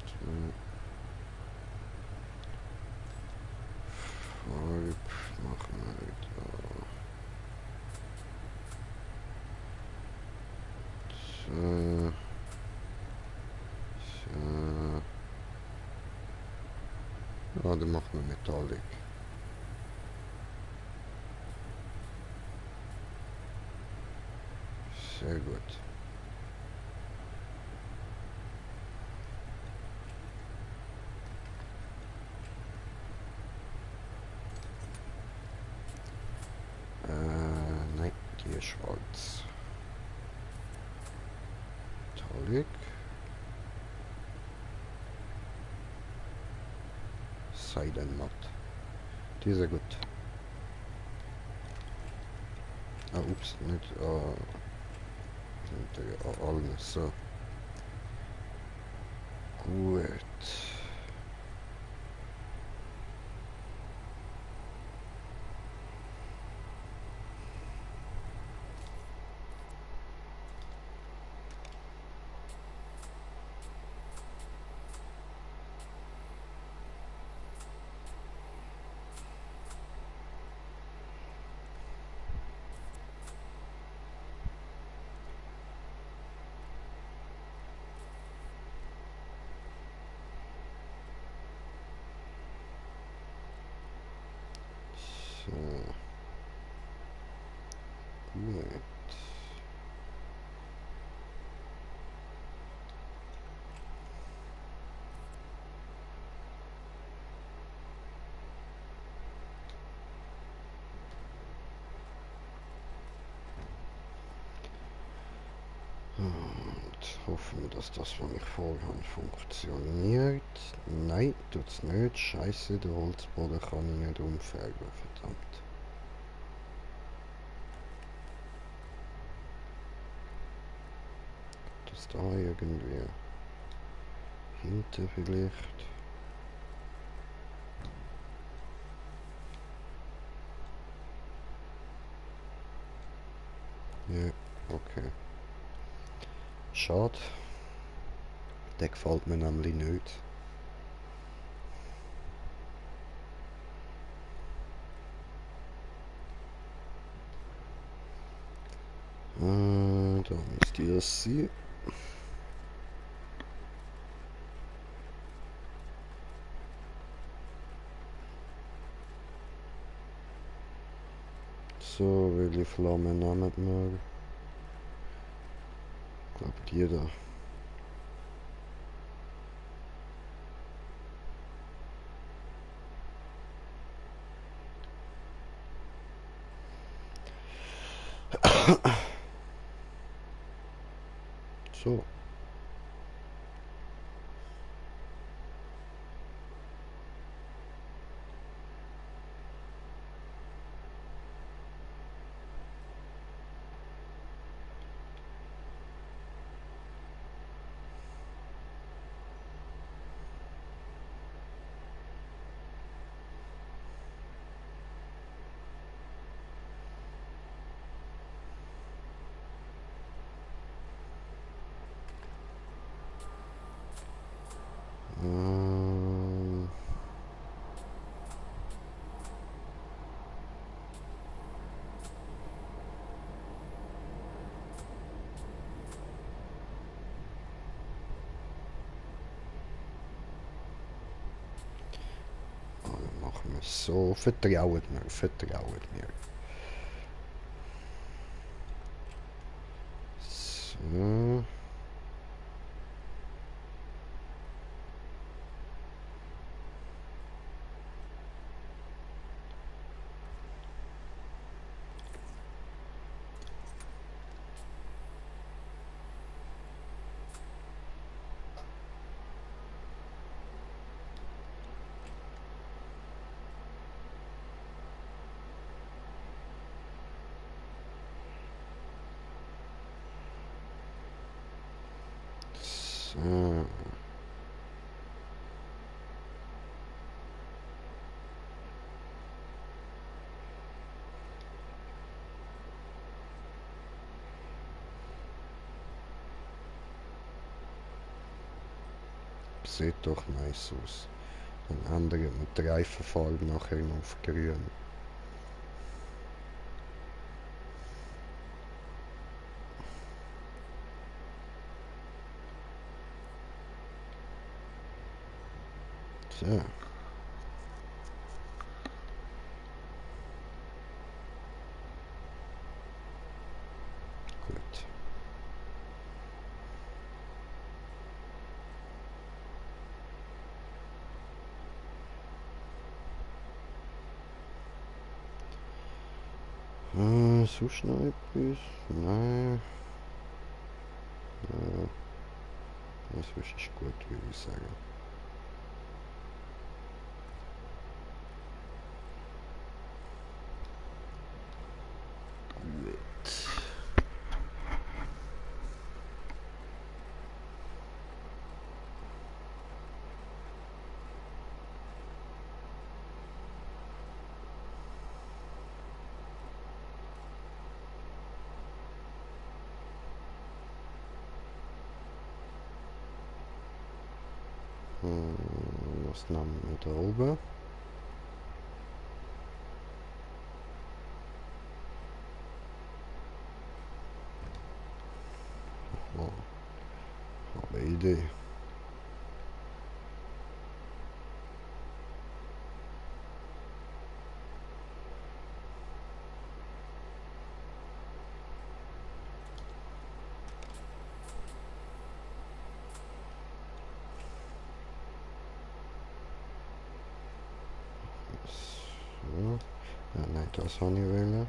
So. Farb machen wir da. So. So. Ja, dann machen wir Metallic. Sehr gut. Nein, die ist schwarz. Metallic. Seidenmatt. Die ist ja gut. Ah, ups, nicht. Nicht allen. So. Gut. Gut. Und hoffen wir, dass das, was ich vorhabe, funktioniert. Nein, tut's nicht. Scheiße, der Holzboden kann ich nicht umfärben, verdammt. Das da irgendwie hinten vielleicht. Ja, okay. Schade. Der gefällt mir nämlich nicht. Da müsste das sein. So, welche Flammen nehmen wir? Ich glaube die da. So. Ähm, machen wir es so. Vertraut mir, vertraut mir. So. So. Sieht doch nice aus. Dann ändern wir die Reifenfarbe nachher noch auf grün. So. Gut. Sonst noch etwas? Nein. Das ist gut, würde ich sagen. Gut. Was nehmen wir da oben? Oh, habe eine Idee. Das habe ich wählen.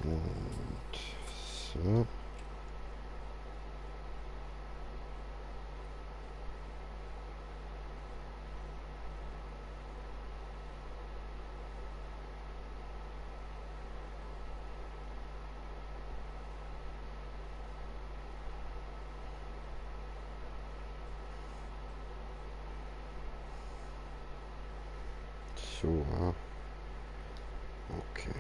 Und so. So, ja. Okay.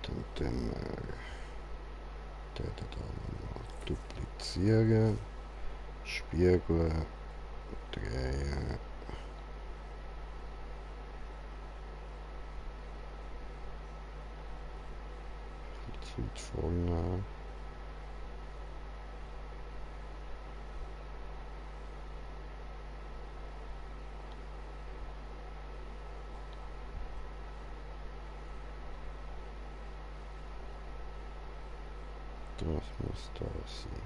Dann den da nochmal duplizieren, spiegeln, drehen. Zeit vornehmen. Das muss da sein.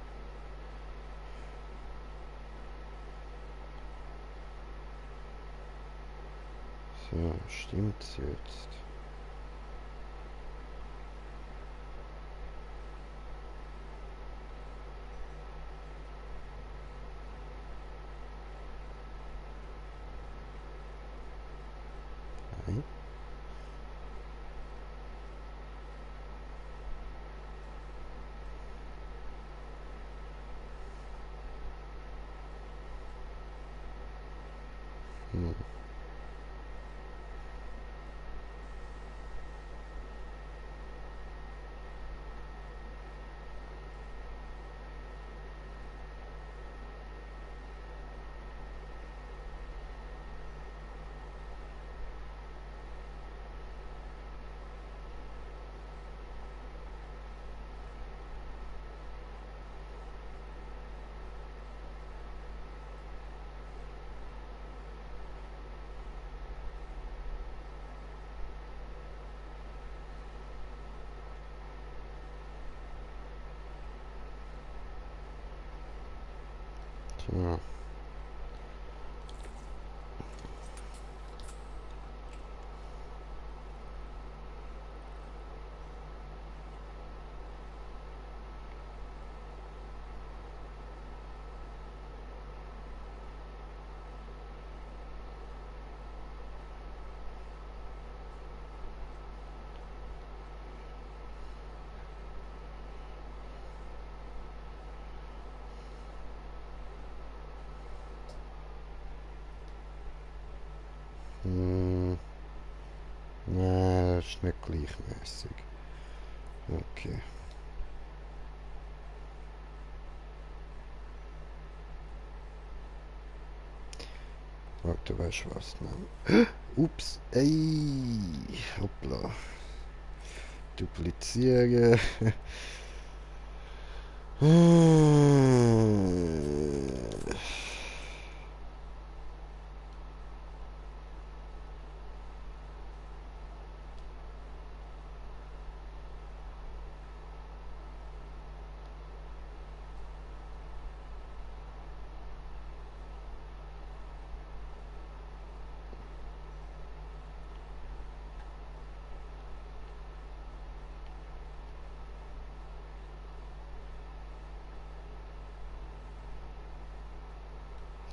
So, stimmt's jetzt? Nein. Hm. So. Hm. Nein, das ist nicht gleichmäßig. Okay. Warte, weißt du was? Nein. Ups, ey, hoppla. Duplizieren.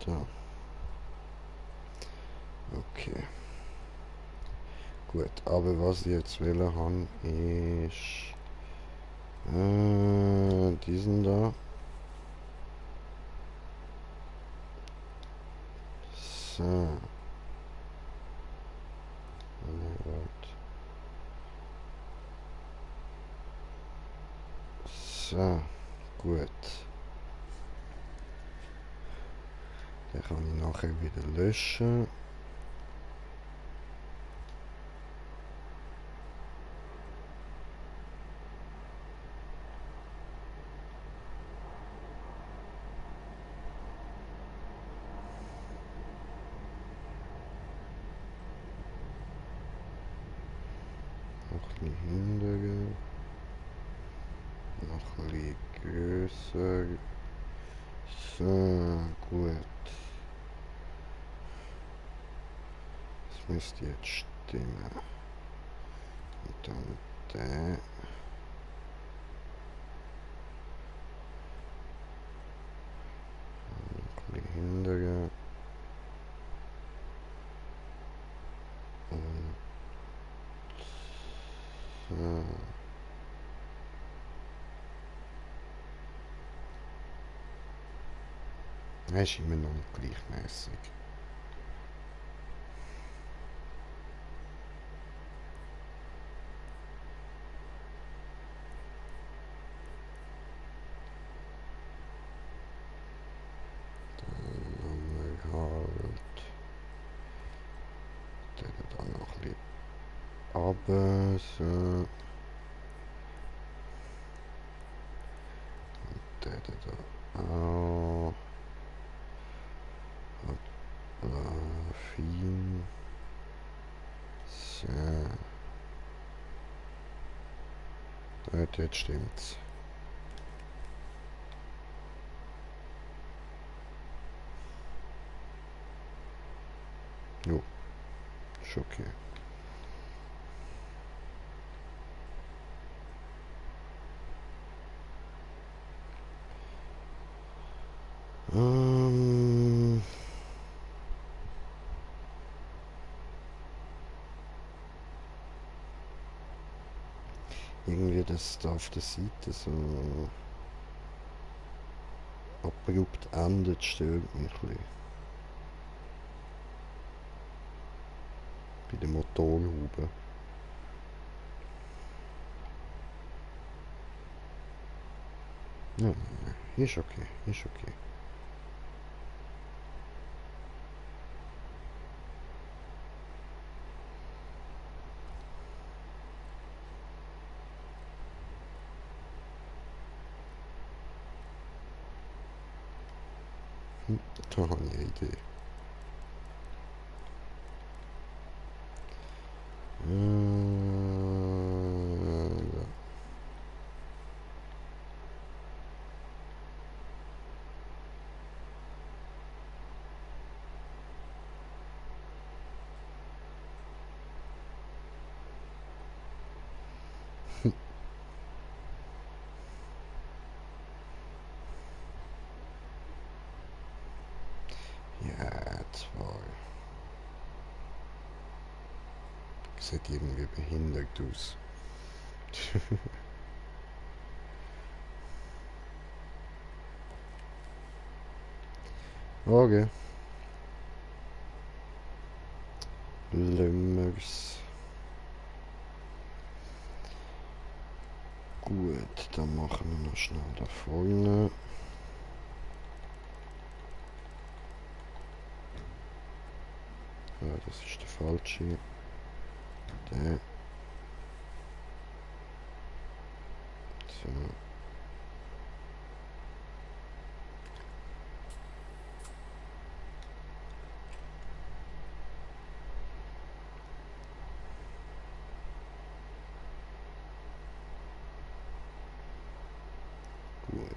So. Okay. Gut, aber was ich jetzt wählen habe, ist diesen da. So. Nee, warte. So, gut. Den kann ich nachher wieder löschen. Noch ein bisschen hindern. Noch ein bisschen grösser. So, gut. Das müsste jetzt stimmen. Der. Ein bisschen hinterher. Und so. Er ist immer noch nicht gleichmäßig. Dann haben wir halt den da noch ein bisschen runter, so. Der da auch. Fein. So. Dort stimmt's. Jo, ist okay. Irgendwie das da auf der Seite so abrupt endet, stört mich ein bisschen. Bei der Motorhaube. Ja, ist okay, ist okay. Da habe ich eine Idee. Ja. Ja, zwei. Sieht irgendwie behindert aus. Okay. Lümmers. Gut, dann machen wir noch schnell da vorne. Ja, das ist der falsche. Der. So. Gut.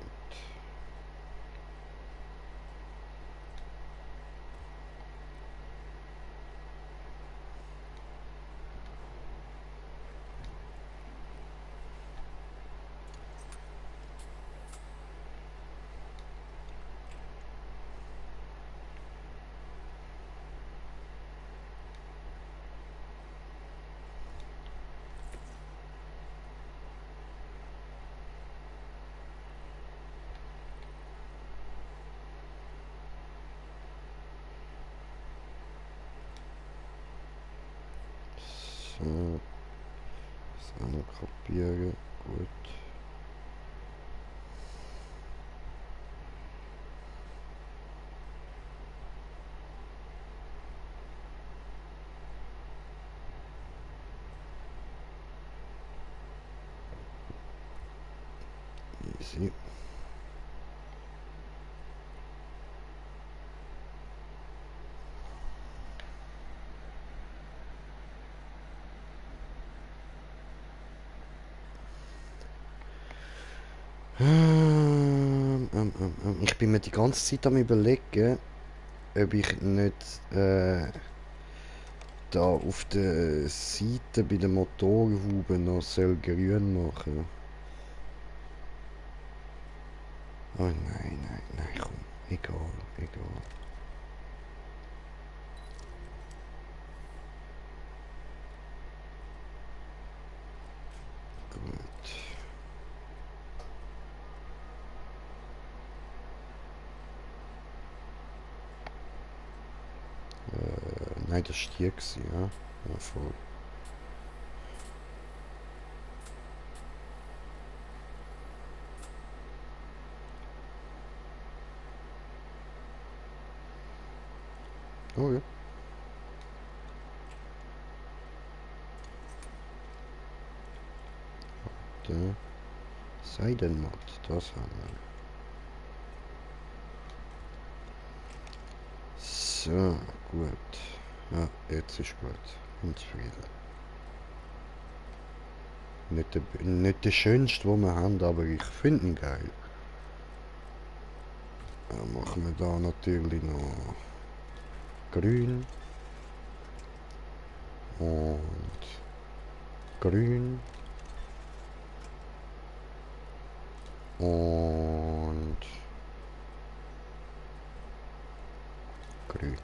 So. Das auch noch kopieren. Gut. Easy. Ich bin mir die ganze Zeit am Überlegen, ob ich nicht da auf der Seite bei der Motorhaube noch soll grün machen. Oh nein, nein, nein, komm. Egal, egal. Gut. Nein, das war die, gewesen, ja. Ja, voll. Oh ja. Der Seidenmatt, das haben wir. So, gut. Ja, jetzt ist gut. Und zufrieden. Nicht der schönste, den wir haben, aber ich finde ihn geil. Dann machen wir da natürlich noch grün. Und grün. Und grün.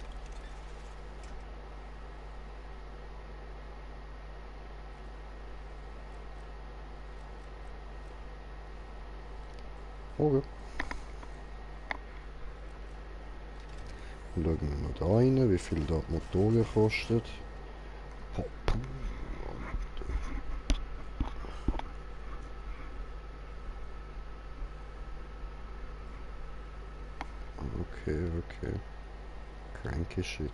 Okay. Dann schauen wir noch da rein, wie viel da die Motoren kostet. Okay, okay. Cranky shit.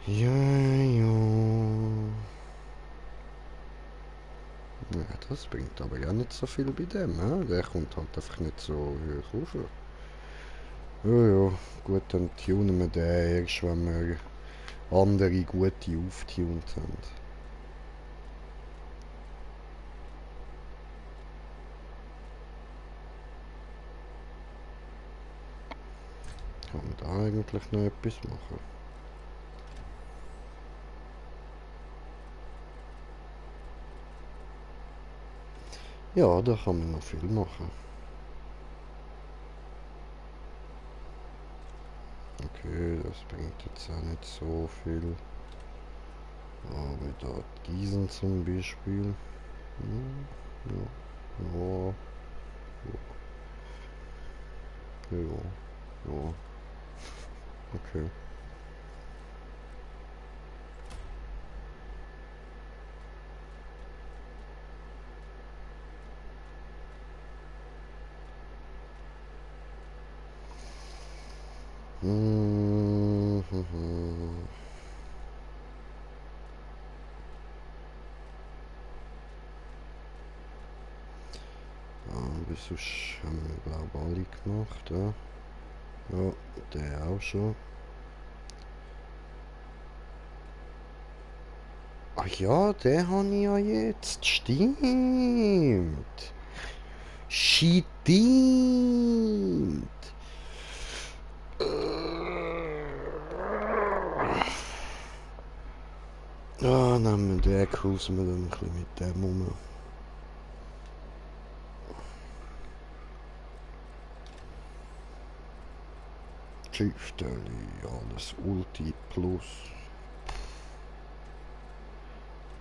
Ja, ja. Ja, das bringt aber ja nicht so viel bei dem, he? Der kommt halt einfach nicht so hoch rauf. Ja, ja, gut, dann tunen wir den erst, wenn wir andere gute aufgetunt haben. Kann man da eigentlich noch etwas machen? Ja, da kann man noch viel machen. Okay, das bringt jetzt auch nicht so viel. Aber da Gießen zum Beispiel. Ja, ja, ja, ja, ja. Okay. Mhm. Aber sonst haben wir glaube ich alle gemacht, ja. Ja, der auch schon. Ach ja, den habe ich ja jetzt. Stimmt. Stimmt. Ja, nehmen wir den, cruisen wir dann ein bisschen mit dem rum. Schiffstelle, alles Ulti Plus.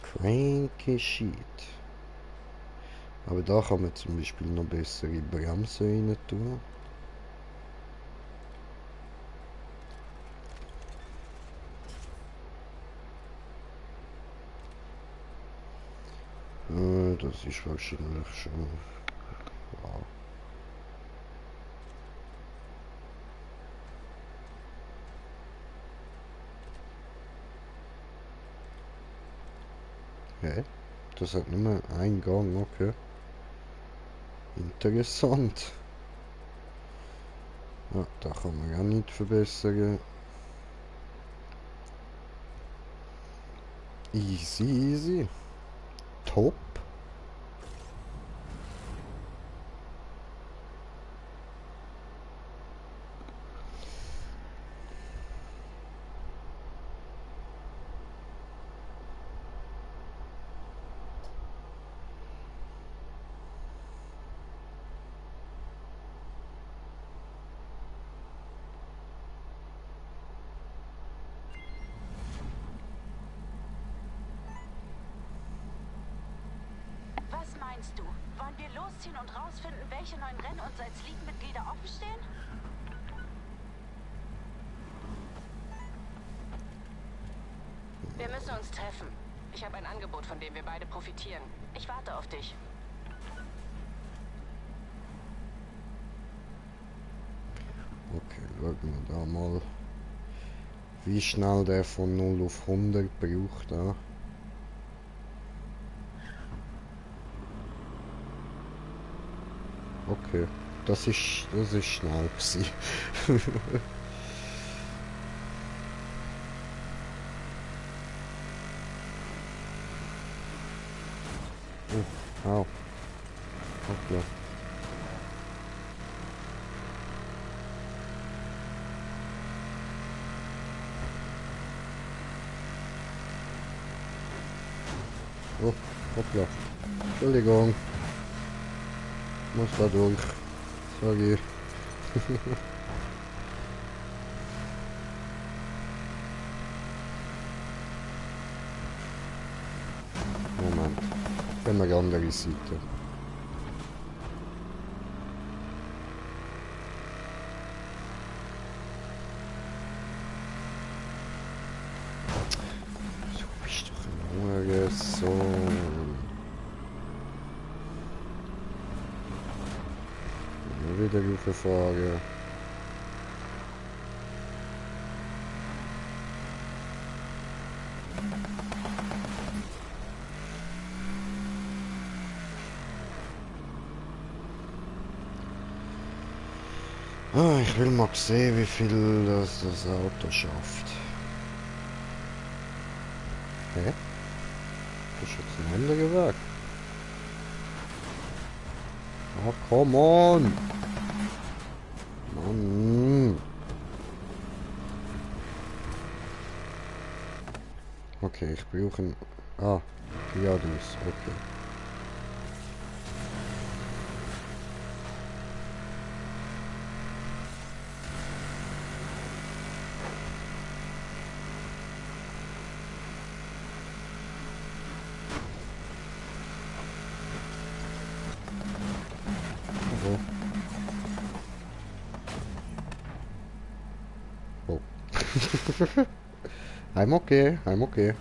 Cranky Shit. Aber da kann man zum Beispiel noch bessere Bremsen rein tun. Das ist wahrscheinlich schon. Ja. Hä? Das hat nur einen Gang, okay. Interessant. Ja, da kann man ja nicht verbessern. Easy, easy. Top. Was meinst du? Wollen wir losziehen und rausfinden, welche neuen Rennen uns als League-Mitglieder offen stehen? Wir müssen uns treffen. Ich habe ein Angebot, von dem wir beide profitieren. Ich warte auf dich. Okay, schauen wir da mal, wie schnell der von 0 auf 100 braucht. Ja. Okay, das ist schnell gewesen. Oh, au. Hoppla. Oh, hoppla. Entschuldigung. Muss da durch. Sorry. Moment. Gehen wir an die andere Seite. Du bist doch ein Hurensohn. Wieder rauffahren. Ah, ich will mal sehen, wie viel das Auto schafft. Hä? Das ist jetzt ein anderer Weg. Oh, come on! Mann! Okay, ich brauche ein... Ah, geradeaus, okay. Oh. I'm okay, I'm okay.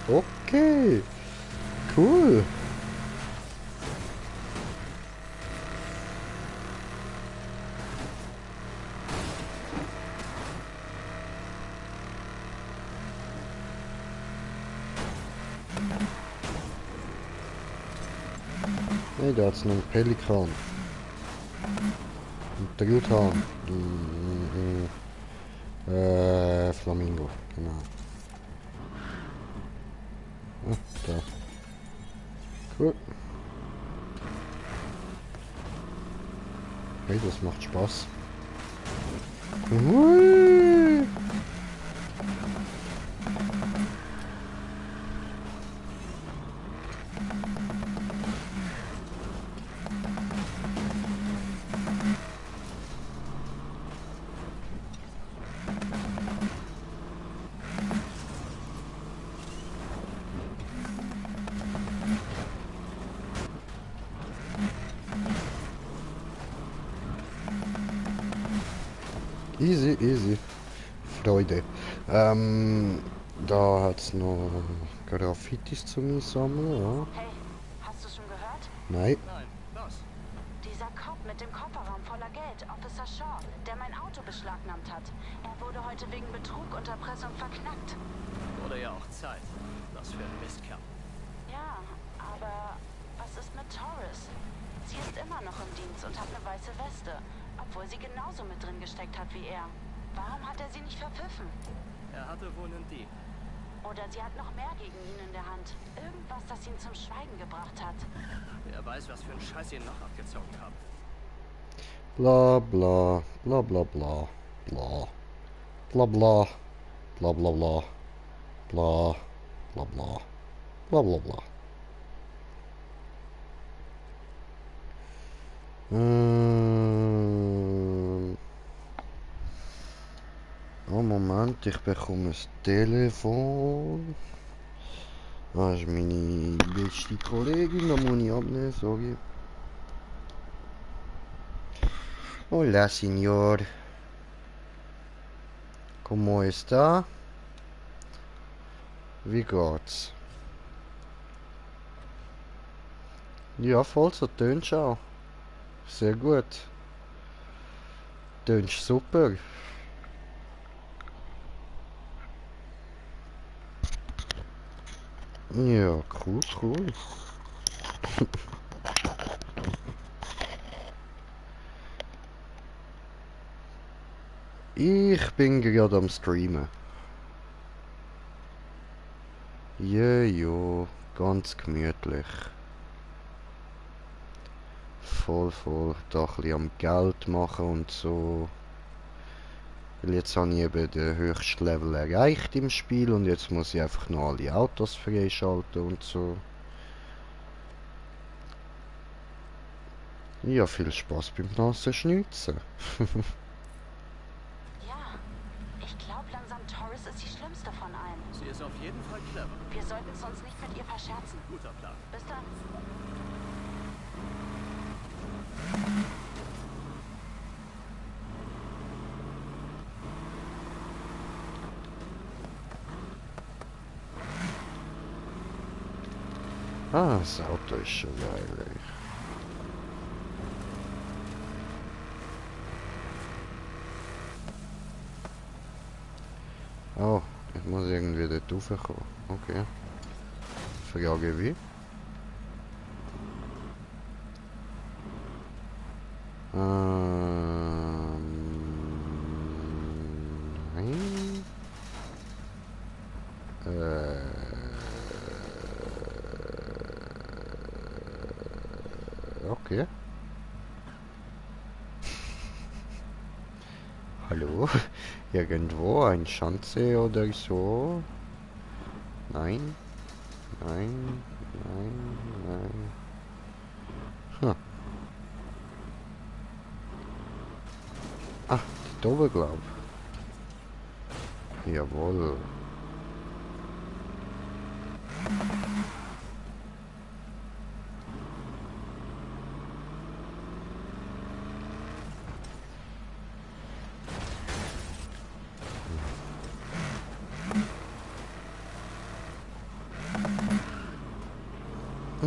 Okay, cool. Hey, da hat's noch einen Pelikan. Und der Truthahn. Flamingo, genau. Ah, da. Cool. Hey, das macht Spaß. Hui. Easy, easy. Freude. Da hat's noch Graffitis zum Einsammeln, ja. Hey, hast du schon gehört? Nein. Nein, was? Dieser Cop mit dem Kofferraum voller Geld, Officer Shaw, der mein Auto beschlagnahmt hat. Er wurde heute wegen Betrug und Erpressung verknackt. Wurde ja auch Zeit. Was für ein Mistkerl. Ja, aber was ist mit Torres? Sie ist immer noch im Dienst und hat eine weiße Weste, obwohl sie genauso mit drin gesteckt hat wie er. Warum hat er sie nicht verpfiffen? Er hatte wohl einen Dieb. Oder sie hat noch mehr gegen ihn in der Hand. Irgendwas, das ihn zum Schweigen gebracht hat. Wer weiß, was für einen Scheiß ihr noch abgezogen habt. Bla bla bla bla bla bla bla bla bla bla bla bla bla bla bla bla bla. Oh Moment, ich bekomme ein Telefon. Das ist meine beste Kollegin, da muss ich abnehmen, sorry. Hola, Signor. ¿Cómo está? Wie geht's? Ja, voll, so tönst du auch. Sehr gut. Tönst super. Ja, cool, cool. Ich bin gerade am Streamen. Ja, ganz gemütlich. Voll, da ein bisschen am Geld machen und so. Weil jetzt habe ich eben den höchsten Level erreicht im Spiel und jetzt muss ich einfach noch alle Autos freischalten und so. Ja, viel Spaß beim nassen Schnitzen. Ja, ich glaube langsam, Torres ist die schlimmste von allen. Sie ist auf jeden Fall clever. Wir sollten es uns nicht mit ihr verscherzen. Guter Plan. Bis dann. Ah, das Auto ist schon geil, ey. Oh, ich muss irgendwie dort raufkommen. Okay. Frage wie? Nein. Okay. Hallo? Irgendwo ein Schanze oder so? Nein. Nein. Nein. Nein. Hm. Ah, die Doppelglaub. Jawohl.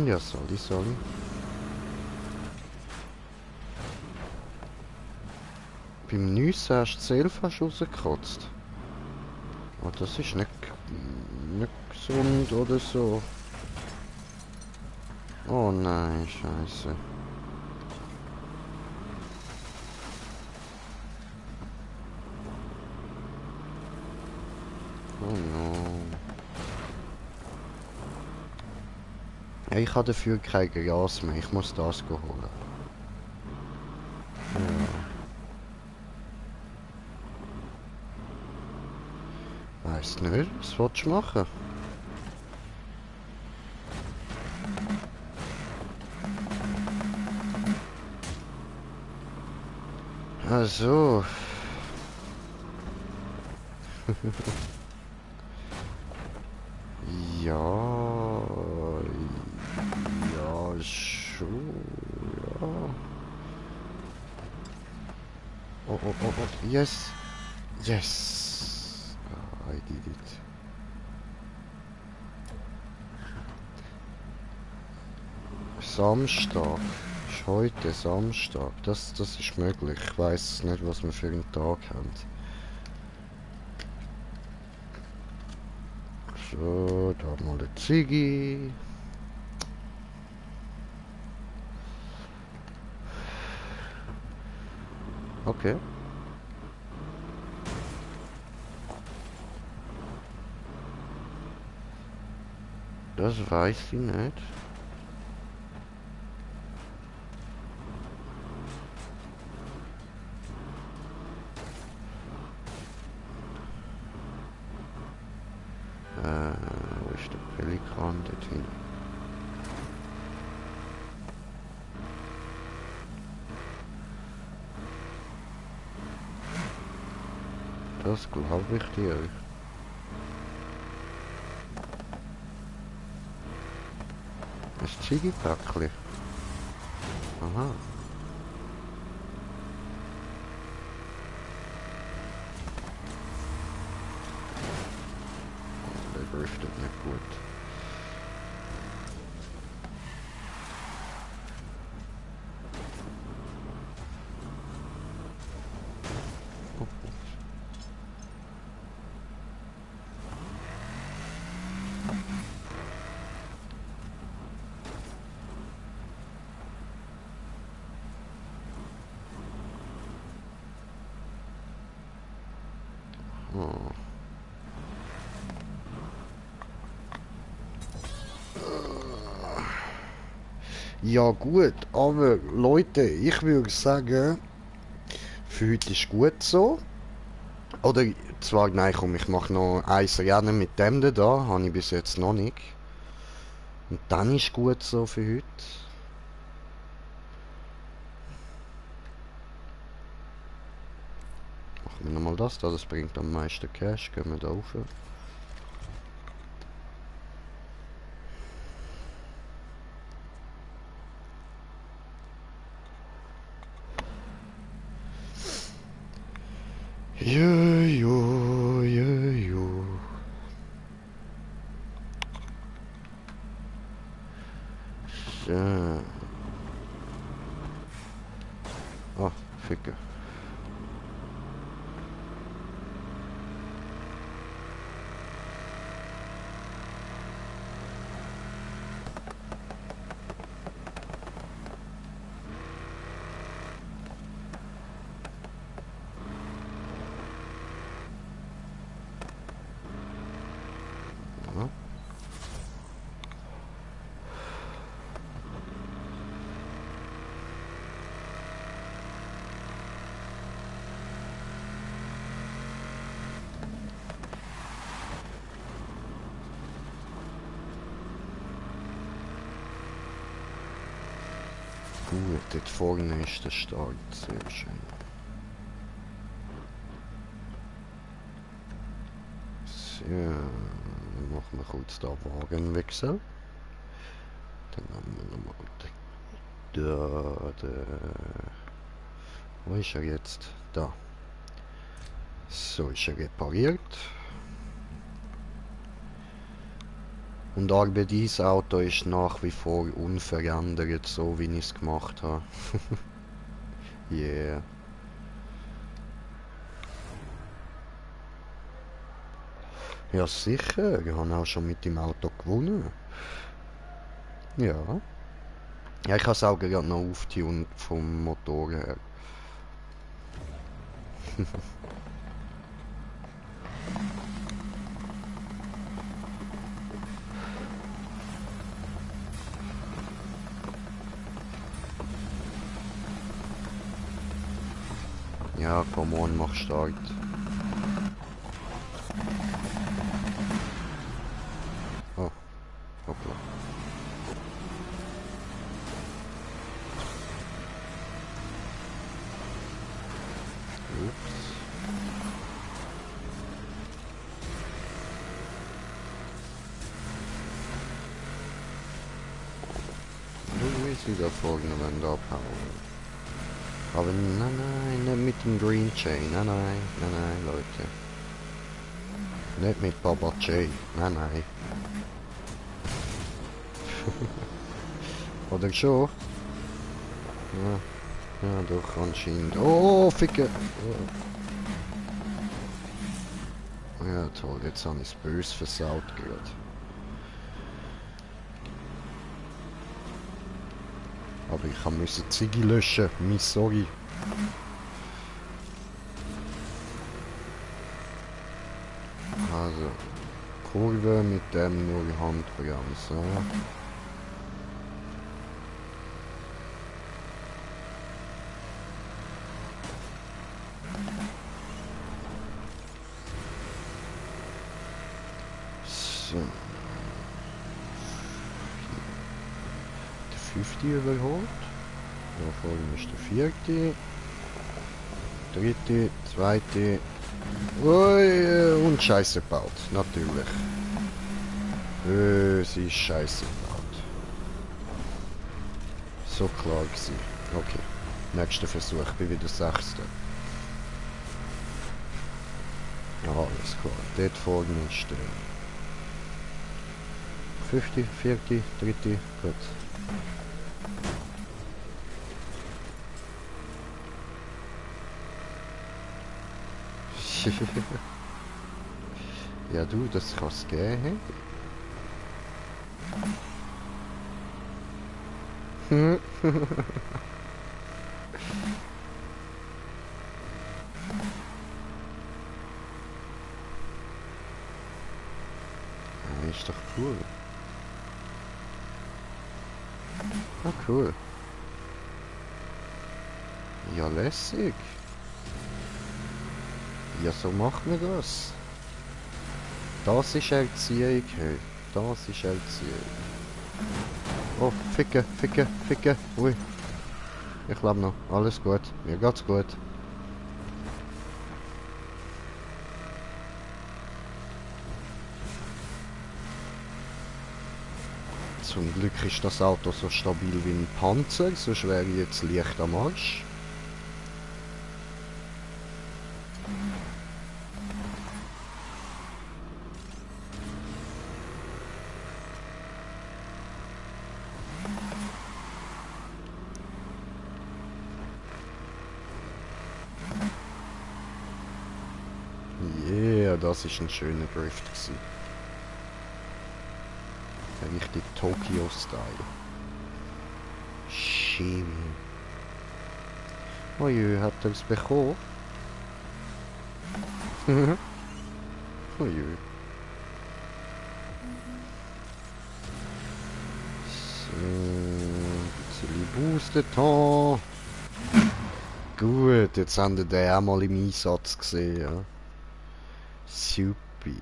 Ja, sorry. Beim Nüssen hast du die Seele fast rausgekotzt. Oh, das ist nicht gesund oder so. Oh nein, scheiße. Oh no. Ja, ich habe dafür kein Gras mehr. Ich muss das holen. Ja. Weiss nicht, was willst du machen? Also. Ja, schon, ja. Oh, yes. Yes. I did it. Samstag. Ist heute Samstag. Das ist möglich. Ich weiß nicht, was wir für einen Tag haben. So, da mal eine Ziggy. Okay. Das weiß ich nicht. Wo ist der Pelikan dorthin? Das glaube ich dir. Ein Ziggy-Päckchen. Aha. Oh, der driftet nicht gut. Oh. Ja gut, aber Leute, ich würde sagen, für heute ist gut so. Oder zwar, nein, komm, ich mache noch eins Rennen mit dem da, habe ich bis jetzt noch nicht. Und dann ist gut so für heute. Machen wir nochmal das da, das bringt am meisten Cash, gehen wir da rauf. Jo. So. Oh, Ficke. Ja. Gut, dort vorne ist der Start, sehr schön. So, dann machen wir kurz da Wagenwechsel. Dann haben wir nochmal wo ist er jetzt? Da. So ist er repariert. Und aber dieses Auto ist nach wie vor unverändert, so wie ich es gemacht habe. Yeah. Ja sicher, ich habe auch schon mit dem Auto gewonnen. Ja. Ja, ich habe es auch gerade noch aufgetunt vom Motor her. Ja, come on, mach Start. Oh, hoppla. Ups. Wo ist sie da vorne, wenn da abhauen? Aber nein, nicht mit dem Green Chain, nein, Leute. Nicht mit Baba J, nein. Oder schon? Ja, doch, anscheinend. Oh, Ficke! Oh. Ja, toll, jetzt habe ich es böse versaut gerade. Aber ich musste Ziggy löschen, sorry. Also, Kurve mit dem nur Handbremse. So. Der 5. überholt. Da vorne ist der 4. 3., 2. Ui, und Scheiße gebaut, natürlich. Sie ist Scheiße gebaut. So klar gewesen. Okay. Nächster Versuch, bin wieder 6. Ja, alles klar. Dort vorne ist der 5., 4., 3. Gut. Ja du, das kann es geben. Ja, ist doch cool. Ah, cool. Ja, lässig. Ja, so macht man das. Das ist Erziehung, hey. Das ist Erziehung. Oh, Ficke, Ficke, Ficke. Ui. Ich lebe noch. Alles gut. Mir geht's gut. Zum Glück ist das Auto so stabil wie ein Panzer, sonst wäre ich jetzt leicht am Arsch. Yeah, das ist ein schöner Drift gewesen. Richtig Tokyo-Style. Schön. Oh je, habt ihr es bekommen? Oh je. So, ein bisschen Booster-Ton. Gut, jetzt haben wir den auch mal im Einsatz gesehen, ja. Supi.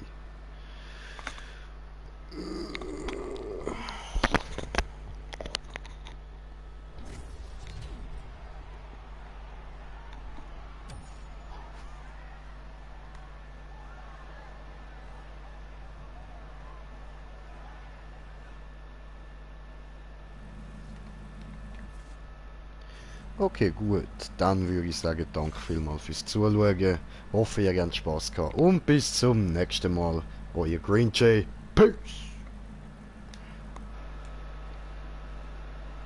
Okay, gut. Dann würde ich sagen, danke vielmals fürs Zuschauen. Hoffe, ihr habt Spaß gehabt. Und bis zum nächsten Mal. Euer Green Jay. Peace!